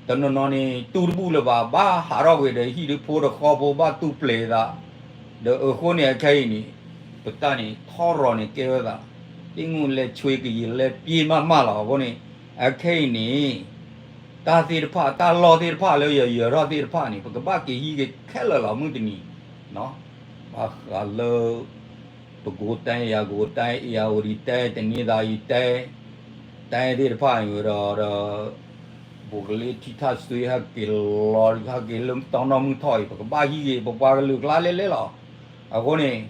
တနီၤနီၤန့ၣ် တူၢ်တဘူၣ်လၢၤဘၣ် ဘၣ်ဟးထီၣ်ကွံာ်ဒီးဟံၣ်ဒုးဖိတဃီဖိ ဘၣ်တူၢ်ပျဲၤသး, ဒီးအဃိန့ၣ် အခဲအံၤန့ၣ် ပတၢ်န့ၣ် ထီရီၤန့ၣ်ကဲဝဲသး, သ့ၣ်မုၣ်လဲၤဆွ့ကယံာ်လဲၤပျ့ၤမးမးလီၤ. အဃိန့ၣ် အခဲအံၤန့ၣ် တၢ်သ့ၣ်တဖၣ် တၢ်လီၢ်သ့ၣ်တဖၣ်လၢယယၢၤထီၣ်သ့ၣ်တဖၣ်န့ၣ် ပကဘၣ်က့ၤဟံးက့ၤခဲလၢာ်လီၤ မုၢ်တနံၤ ဘၣ်ဃးလၢ ပဲခူးတိုင်း ရန်ကုန်တိုင်း ဧရာဝတီတိုင်း တနင်္သာရီတိုင်း တိုင်းသ့ၣ်တဖၣ်န့ၣ်ဝဲဒီး ဒီး ဘိးကလ့ထံထၣ်စွ့ဟဲက့ၤလီၤ ဟဲက့ၤလၢတီနီၢ်မုၢ်ထီၣ်အံၤ ပကဘၣ်ဟံးက့ၤ ပပှၤကလုာ်ကျါလဲလဲလီၤ. အဃိန့ၣ်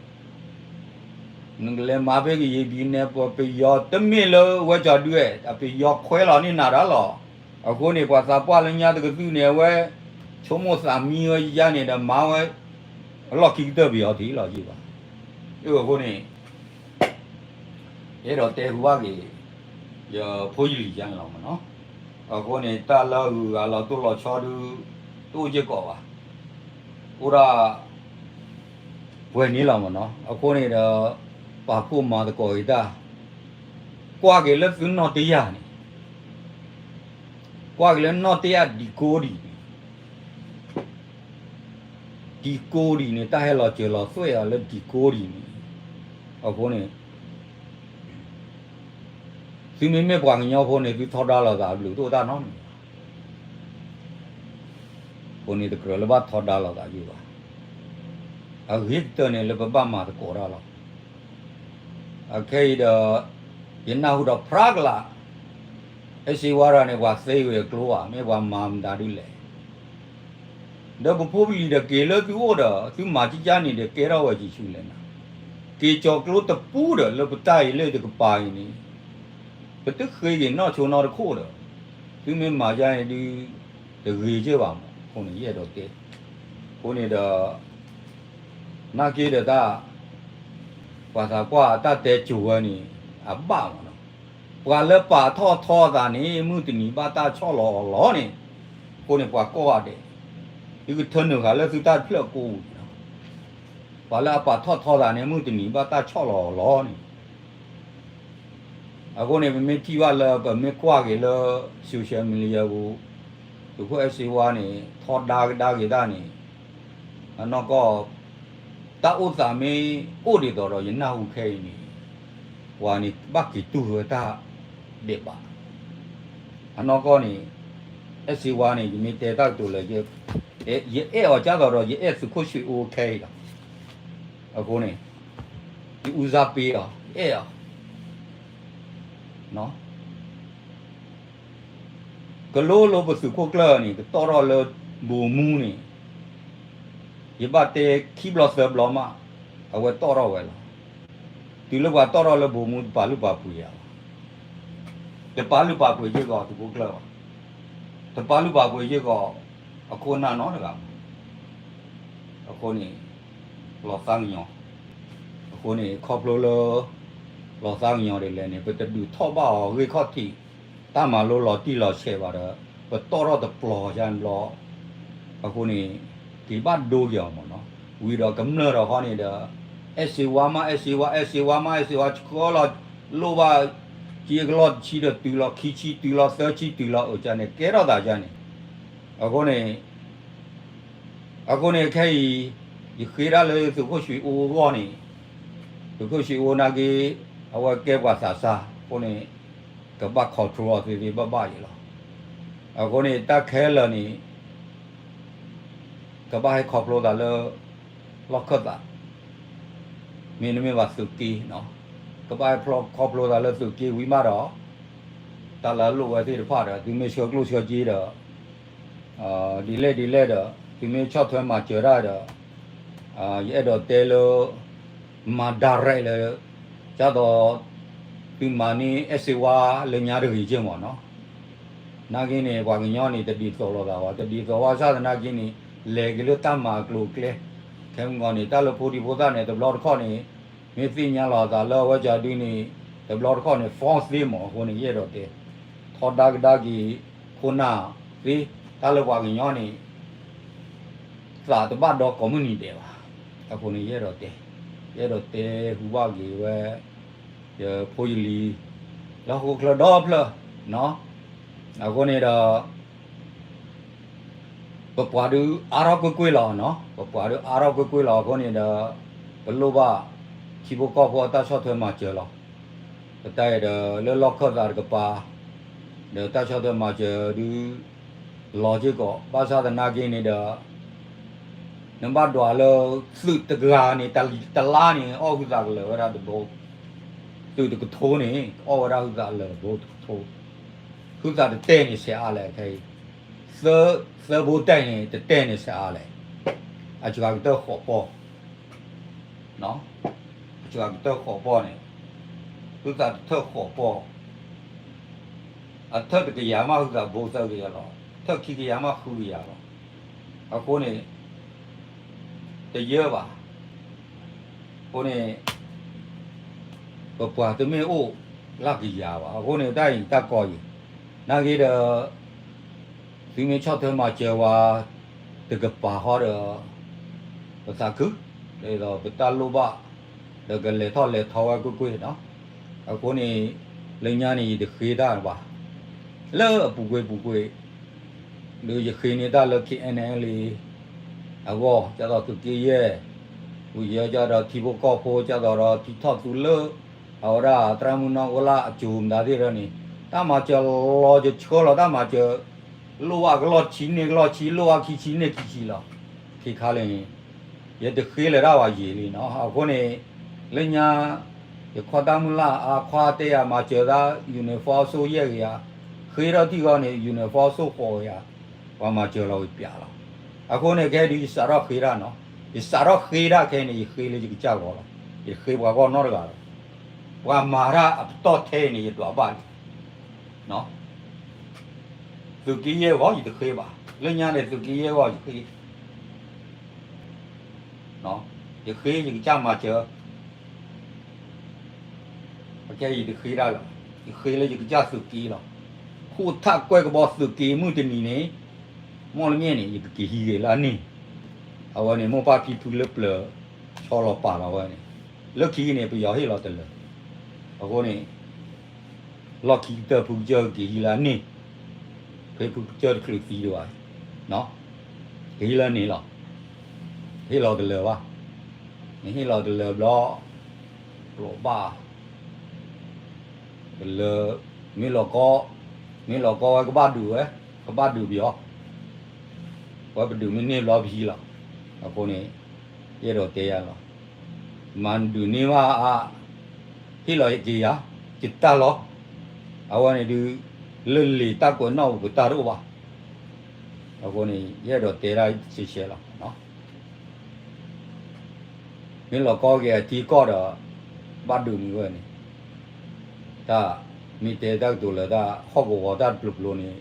နကလဲၤမၤဖဲကယံာ်ဘံၤနဲ ပပယီၤတမ့ၢ်လၢဝဲကၠီၤဒုအဲၣ် အပယီၤခွဲးလီၤန့ၢ်နၤတၢ်လီၤ. အဃိန့ၣ် ပှၤသးပှၢ်လၢညါတကသုၣ်န့ၣ် အဝဲ ဆိကမိၣ်သးမံဝဲယါန့ၣ်ဒီးမၤဝဲ အလီၢ်ခံကတၢၢ်ပယီၤထံးလီၤယံၤဘၣ်. အဃိန့ၣ် အဲၣ်ဒိးတဲဟူဘၣ်က့ၤ ယဖိယလံၤယါန့ၣ်လီၤမ့ၢ်နီၤ. အဃိန့ၣ် တၢ်လၢအဂုၤအဂၤလီၤတိၢ်လီၤဆီဒု တအိၣ်စ့ၢ်ကီးဘၣ်. အိၣ်ဒၣ် ပှဲၤန့ၣ်လီၤမ့ၢ်နီၤ. အဃိန့ၣ်ဒီး ပာ်ဖှိၣ်မၤသကိးက့ၤတၢ် ကွၢ်က့ၤလၢသုနီၣ်တယၢ်န့ၣ် ကွၢ်က့ၤလၢနီၣ်တယၢ်ဒံကိဒံးန့ၣ် ဒံကိဒံးန့ၣ် တၢ်ဟဲလီၤစၢၤလီၤသွဲၣ်အီၤလၢဒံကိဒံးန့ၣ် အဃိန့ၣ် သုမ့မ့ၢ်ပှၤကညီဖိန့ၣ် သုထီဒါလိာ်သးအဘျုးတအိၣ်တၢ်နီတမံၤဘၣ်. အဃိန့ၣ်တကြၢးလၢဘၣ်ထီဒါလိာ်သးယံၤဘၣ်. အဂ့ၤကတၢၢ်န့ၣ်လၢပဘၣ်မၤသကိးတၢ်လီၤ. အခဲအံၤဒီး ယနၢ်ဟူဒီးဖြါကလး အဲၣ်စ့ဝါရၤန့ၣ် ပှၤသ့ဝဲအကျိဧါ မ့ၢ်ပှၤမၤမတၤဒ်လဲၣ် ဒီးပဖိပလံၤဒီးက့ၤလၢသုအိၣ်ဒီး သုမၤကကၢ်န့ၣ်ဒီးကဲထီၣ်ဝဲယ့ၣ်ၡူးလဲၣ်နၤ, က့ၤကၠီၤကျိတပူဒီးလၢပတၢ်အံၤလၢတကပၤအံၤန့ၣ် ပတဃ့က့ၤနီၢ်ဆိနီတခိၣ်ဒီး သုမ့ၢ်မၤယါန့ၣ်ဒုး တဂ့ၤကဲဘၣ်မး အဃိန့ၣ် ယအဲၣ်ဒိးတဲ အဃိန့ၣ်ဒီး နာ်က့ဒီးတၢ် ပှၤသးပှၢ်အတၢ်တဲစိၤဝဲန့ၣ် အဘၣ်မးနီၤ, ပှၤလၢပာ်ထီၣ်ထီအသးန့ၣ် မုၢ်တနံၤဘၣ်တၢ်ဆီၣ်လီၤအီၤလီၤန့ၣ်, အဃိန့ၣ်ပှၤကိးဂၤဒဲး, သုကထၢနုာ်ဃာ်လၢသုတၢ်တဖျၢၣ်ကိးပူၤန့ၣ်လီၤ, ပှၤလၢအပာ်ထီၣ်ထီသးန့ၣ် မုၢ်တနံၤဘၣ်တၢ်ဆီၣ်လီၤအီၤလီၤန့ၣ် အဃိန့ၣ် ပမ့ၢ်ထံၣ်ဘၣ်လၢ ပမ့ၢ်ကွၢ်က့ၤလၢ social media ပူၤ, သုးခိၣ်အဲၣ်စ့ဝါန့ၣ် ထီဒါကဒါက့ၤတၢ်န့ၣ်, အနီၢ်ကီၢ် တၢ်အိၣ်သးမ့ၢ်အိၣ်ဒ်သိးဒီး ယနၢ်ဟူခဲအံၤန့ၣ်, ပှၤန့ၣ်ဘၣ်က့ၤတူၢ်ဝဲတၢ်ဒဲးဘး, အနီၢ်ကီၢ်န့ၣ် အဲၣ်စ့ဝါန့ၣ် ယမ့ၢ်တဲတၢ်ကတိၤလၢ ယအဲၣ်အီၤကၢ်သိးဒီး ယအဲၣ်သုးခိၣ်ဆှ့ၣ်အိၣ်ခဲအံၤလီၤ, အဃိန့ၣ် ယဦးစားပေးအီၤ ယအဲၣ်အီၤ ကလိလိပသုးခိၣ်ကျၢၢ်န့ၣ် ကတီၢ်ထီၣ်လၢဘိးမူန့ၣ်, ယဘၣ်တဲခံဘျီသၢဘျီမး, အဝဲတီၢ်ထီၣ်ဝဲလီၤ. တုၤလၢပှၤတီၢ်ထီၣ်လၢဘိးမူ တပာ်လုၢ်ပာ်ပှ့ၤယၤဘၣ်, တပာ်လုၢ်ပာ်ပှ့ၤယ့ၢ်ကီးသုးခိၣ်ကျၢၢ်ဘၣ်, တပာ်လုၢ်ပာ်ပှ့ၤယ့ၢ်ကီး အခိၣ်နၢ်နီတဂၤဘၣ်. အဃိန့ၣ် လီၤသးကညီၤ, အဃိန့ၣ် ခီဖျိလၢ လီၤသးကညီၤဒ်လဲၣ်န့ၣ် ပတဒုးထီၣ်ဘၣ်အီၤဂ့ၢ်ခီၣ်ထံး, တၢ်မၤလိလီၤတံၢ်လီၤဆဲးဘၣ်ဒီး ပတီၢ်ထီၣ်တပျီၤယါန့ၣ်ဘျီ, အဃိန့ၣ် က့ၤဘၣ်ဒိက့ၤအီၤမ့ၢ်နီၤ, ဝံၤဒီးကမျၢၢ်ဒီးခီန့ၣ်ဒီး အဲၣ်စ့ဝါမး အဲၣ်စ့ဝါ အဲၣ်စ့ဝါမး အဲၣ်စ့ဝါ ဆှၢလီၤ လိၣ်ဘၣ် က့ကလီၢ်တဆံဒီးတုၤလီၤခံဆံ တုၤလီၤသၢဆံ တုၤလီၤအုးကန့ၣ် ကဲထီၣ်သးယါန့ၣ်, အဃိန့ၣ် အဃိန့ၣ်ခဲအံၤ ယဃ့ဒၣ်လၢသုးခိၣ်ဆှံအိၣ်အဂီၢ်န့ၣ်, သုးခိၣ်ဆှံအိၣ်နာ်က့ အဝဲကဲပှၤသးစၢ်အဃိန့ၣ် ကဘၣ် control အီၤသ့သ့ဘၣ်ဘၣ်အံၤလီၤ. အဃိန့ၣ် တၢ်ခဲလၢာ်န့ၣ် ကဘၣ်ဟဲခီဖျိသးလၢ လီၢ်ခၢၣ်သး, မ့တမ့ၢ်ဘၣ်သုးက့, ကဘၣ်ဟဲခီဖျိသးလၢသုးက့ဝံၤမးဒီး တၢ်လၢအလိၣ်ဝဲသ့ၣ်တဖၣ်ဒီး သုမ့ၢ်ဆှၢကျိၣ်ဆှၢစ့ဒီး ဒ်လဲၣ်ဒ်လဲၣ်ဒီး သုမ့ၢ်ဆီၣ်ထွဲမၤစၢၤတၢ်ဒီး ယအဲၣ်ဒိးတဲလၢ မၤ direct လၢ ဒ်သိး သုမၤန့ၢ်အဲၣ်စ့ဝါလၢညါတဂ့ၤက့မ့ၢ်နီၤ. နာ်က့န့ၣ် ပှၤကညီန့ၣ် တဒ်သိးလိာ်သးဘၣ်, တဒ်သိးဘၣ်ဆၣ်သနာ်က့န့ၣ် လဲၤက့ၤလၢတၢ်မၤအကျိၤအကျဲ, ခဲမုၢ်ဂီၤန့ၣ် တၢ်လၢဖိဒံဖိသၣ်န့ၣ် တဘျီတခီၣ်န့ၣ် မ့ၢ်သ့ၣ်ညါလီၤအသးလၢအဝဲကဒုန့ၣ် တဘျီတခီၣ်န့ၣ် false သ့မ့ၢ်အဃိန့ၣ် ယအဲၣ်ဒိးတဲ ထီဒါကဒါက့ၤ ခိၣ်နၢ်သ့, တၢ်လၢပှၤကညီန့ၣ် သးတဘၣ်ဒီကိးမုၢ်နံၤဒဲးဘၣ်. အဃိန့ၣ် ယအဲၣ်ဒိးတဲ, ယအဲၣ်ဒိးတဲဟူဘၣ်က့ၤဝဲ ယဖိယလံၤ လၢဟီၣ်ခိၣ်ချၢဒီဖျၢၣ်နီၤ. အဃိန့ၣ်ဒီး ပပှၤဒုးအါထီၣ်ကွ့ၢ်ကွ့ၢ်လီၤနီၤ, ပပှၤဒုးအါထီၣ်ကွ့ၢ်ကွ့ၢ်လီၤအဃိန့ၣ်ဒီး ပလိၣ်ဘၣ်ထံဖိကီၢ်ဖိအတၢ်ဆီၣ်ထွဲမၤစၢၤလီၤ. ပတၢ်အဲၣ်ဒီးလၢလီၢ်ခၢၣ်သးတကပၤ ဒီးတၢ်ဆီၣ်ထွဲမၤစၢၤဒုး လီၤစ့ၢ်ကီး ဘၣ်ဆၣ်သနာ်က့န့ၣ်ဒီး နဘၣ်ဒွးလၢ သုးတဂၤန့ၣ် တလါန့ၣ် အီၣ်ဟုသးကလၢာ်ဝဲဒၣ်တဘိ, သုးတကထိန့ၣ် အီၣ်ဝဲဒၣ်ဟုသးလၢာ်တဘိတကထိ, ဟုသးတတဲာ်န့ၣ် ဆဲးအါလဲၣ်ခဲအံၤ, သၢဘိတဲာ်န့ၣ် တတဲာ်န့ၣ် ဆဲးအါလဲၣ်, အစှၤကတၢၢ်ဃိးပီၢ် အစှၤကတၢၢ်ဃိးပီၢ်န့ၣ် ဟုသးတထၢၣ်ဃိးပီၢ်, အထၢၣ်တကယၤမးဟုသးဘိသၢကယၤလီၤ, ထၢၣ်ခံကယၤမးဃုကယၤလီၤ. အဃိန့ၣ် တယၢဘၣ်. အဃိန့ၣ် ပပှၤတမ့ၢ်အိၣ်လၢကယၤဘၣ်. အဃိန့ၣ် တၢ်အံၤတၢ်ကီအံၤ နာ်က့ဒီး သုမ့ၢ်ဆီၣ်ထွဲမၤစၢၤဝဲ တကပၤဃီဒီး ပသးခု, ဒ်သိးပတၢ်လိၣ်ဘၣ် ဒီးကလဲၤထီၣ်လဲၤထီဝဲကွ့ၢ်ကွ့ၢ်နီၤ. အဃိန့ၣ် လၢညါန့ၣ် ယတဃ့တၢ်ဘၣ် လၢအပူၤကွ့ၢ်ပူၤကွ့ၢ် ဒီးယဃ့န့ၢ်တၢ်လၢ KNLA အဂီၢ် ဒ်သိးသုးက့ယဲၢ်, ဝံၤယဲၢ်ဒ်သိးထံဖိကီၢ်ဖိ ဒ်သိးဒီးထံထီၣ်သူလၢ အဝဲဒၣ်သရၣ်မုၣ်နီၢ်ကီၢ်လၢအစိၤမတၤသ့ၣ်ဒီးန့ၣ် တၢ်မၤစၢၤလီၤ ယဆှၢလီၤတၢ်မၤစၢၤ လိၣ်ဘၣ်ကလီၢ်ဆံန့ၢ်ကလီၢ်ဆံ လိၣ်ဘၣ်ခံဆံန့ၢ်ခံဆံလီၤ. ခဲခါလၢန့ၣ် ယတဃ့လၢၤတၢ်ဘၣ်ယံာ်လံနီၤ. အဃိန့ၣ် လၢညါ ယခီၣ်တၢ်မုၢ်လၢ်အါခွါတဲယၤမၤစၢၤသး uniform စိၣ်ယဲၢ်ကယၤ, ဃ့ထီၣ်ထံၣ်ဂီၢ်န့ၣ် uniform စိၣ်ဃိးကယၤ, ပှၤမၤစၢၤလီၤဝံၤပျးလီၤ. အဃိန့ၣ် ခဲဒုးယစးထီၣ်ဃ့တၢ်နီၤ, ယစးထီၣ်ဃ့တၢ်ခဲအံၤန့ၣ် ယဃ့လၢယကစၢ်ဂီၢ်လီၤ. ယတဃ့ပှၤဂီၢ်နီတဂၤလီၤ. ပှၤမၤတၢ်အပတီၢ်ထဲအံၤန့ၣ် ယဒွးဘၣ်လံ သုးက့ယဲၢ်ဂီၢ် ယတဃ့ဘၣ်. လၢညါန့ၣ် သုးက့ယဲၢ်ဂီၢ် ယဃ့, ယဃ့ယကစၢ်မၤစၢၤ, အခဲအံၤယတဃ့တၢ်လၢၤ, ယဃ့လၢယကစၢ်သုးက့လီၤ. ဃိထၣ်ကွဲၢ်ကဘီသုးက့မုၢ်တနံၤန့ၣ်, မီၣ်လမၠဲၣ်န့ၣ် ယကက့ၤဟံးဂ့ၤလၢအန့ၣ်, အဝဲန့ၣ် မိၢ်ပၢ်ဖံဖုလၢပျၢၤ ဆီလီၤပာ်လီၤဝဲန့ၣ်, လၢခံန့ၣ် ပယီၤဟ့ၣ်လီၤတလၢၤ, အဃိန့ၣ် လီၢ်ခံကတၢၢ်ဖုကစၢၢ်က့ၤဟံးလၢအန့ၣ်, ဖဲဖုကစၢၢ်တချုးသံဒံးဘၣ်, က့ၤဟံးလၢန့ၣ်လီၤ. ဟ့ၣ်လီၤတလၢၤဘၣ်, နဟ့ၣ်လီၤတလၢၤဘျီ, လီၤဘၣ်, တလၢၤ, မ့ၢ်လီၤကီ, မ့ၢ်လီၤကီဝဲကဘၣ်ဒုးဝဲ, ကဘၣ်ဒုးပယီၤ, ဝဲပဒုးမ့ၢ်န့ၢ်ဘျီပဟံးလီၤ. အဃိန့ၣ် ယအဲၣ်ဒိးတဲယၤလီၤ. မၤဒုးန့ၢ်ဘၣ်အါ, ဟ့ၣ်လီၤက့ၤယၤ, ယတၢ်လီၤ. အဝဲန့ၣ်ဒုး လၢလံာ်တၢ်ကွဲးနီၣ်ပူၤပတၢ်တအိၣ်ဘၣ်. အဃိန့ၣ် ယအဲၣ်ဒိးတဲဒၣ်ရှဲရှဲလီၤ. မ့ၢ်လီၤကီက့ၤအထံကီၢ်ဒီး ဘၣ်ဒုးမံၤဝဲန့ၣ်, တၢ်မ့ၢ်တဲတၢ်ကတိၤလၢတၢ်ဟီၣ်ကဝီၤတၢ်တပျိၤပျိၤန့ၣ်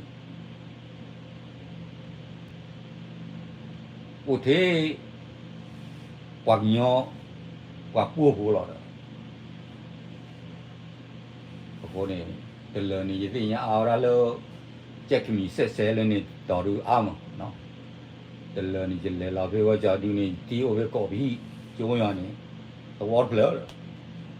အိၣ်ထဲ ပှၤကညီ ပှၤပှိၢ်ဖိလီၤဒီး အဃိန့ၣ် တလၢၤန့ၣ် ယသ့ၣ်ညါအါဝဲဒၣ်လၢ ကဲကမံၤစဲးစဲးလၢန့ၣ်တီၤဒုးအါမး, တလၢၤန့ၣ် ယလဲၤလီၤဖဲဝဲကၠီဒုန့ၣ် ယတ့အိၣ်ဖဲကိးပဟံၣ် ကၠိယီၤန့ၣ် သဝီတဖျၢၣ်,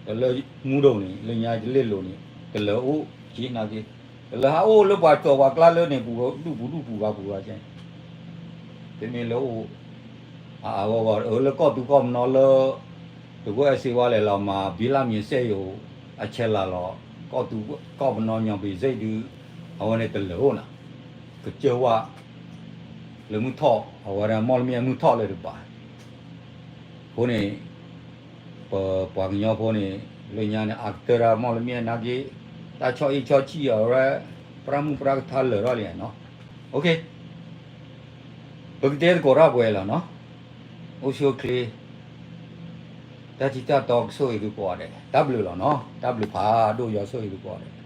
ဒီးလၢမူဒိၣ်န့ၣ် လၢညါယလ့ၣ်လိၤန့ၣ် တလၢၤအိၣ်က့နာ်က့, တလၢၤဟးအိၣ်လၢပှၤကၠီၤပှၤကျါလၢန့ၣ်ပူၤ ဒူၣ်ပူၤဒူၣ်ပူၤဂၤပူၤဂၤကဲ, တမ့ၢ်လၢအိၣ် အဂီၢ်ဂီၢ် အၢ လၢကီၢ်သူကီၢ်ပနီၤလၢ တဝဲအဲၣ်စ့ဝါလဲၤလီၤမၤ ဘံလၢမံၤစဲၣ်ယိၤ အဆဲးလၤလီၤ ကီၢ်သူကီၢ်ပနီၤညီဘံၤစဲၣ်ဒုး အဝဲန့ၣ်တလၢာ်အိၣ်နၤ ကစၢၢ်ဝါ လၢမုၢ်ထီၣ် အဝဲဒၣ်မီၣ်လမံၣ်အမုၢ်ထီၣ်လၢတပၤ အဃိန့ၣ် ပပှၤကညီဖိန့ၣ် လၢညါန့ၣ် အကတၢၢ်ဒၣ်မီၣ်လမံၣ်နာ်က့ တၢ်ဆီၣ်အံၣ်ဆီၣ်ဆံၣ်အီၤဝဲ ပြၢ်မုၢ်ပြၢ်ကထါလၢာ်ထီၣ်လံနီၤ ပကတဲသကိးတၢ်ပှဲၤလီၤနီၤ အိၣ်ဆူၣ်အိၣ်ချ့ တၢ်ထံတၢ်တီကဆိၣ်ဂ့ၤသုကိးဂၤဒဲး တၢ်ဘျုးလီၤနီၤ တၢ်ဘျုးဖးဒိၣ်ယွၤဆိၣ်ဂ့ၤသုကိးဂၤဒဲး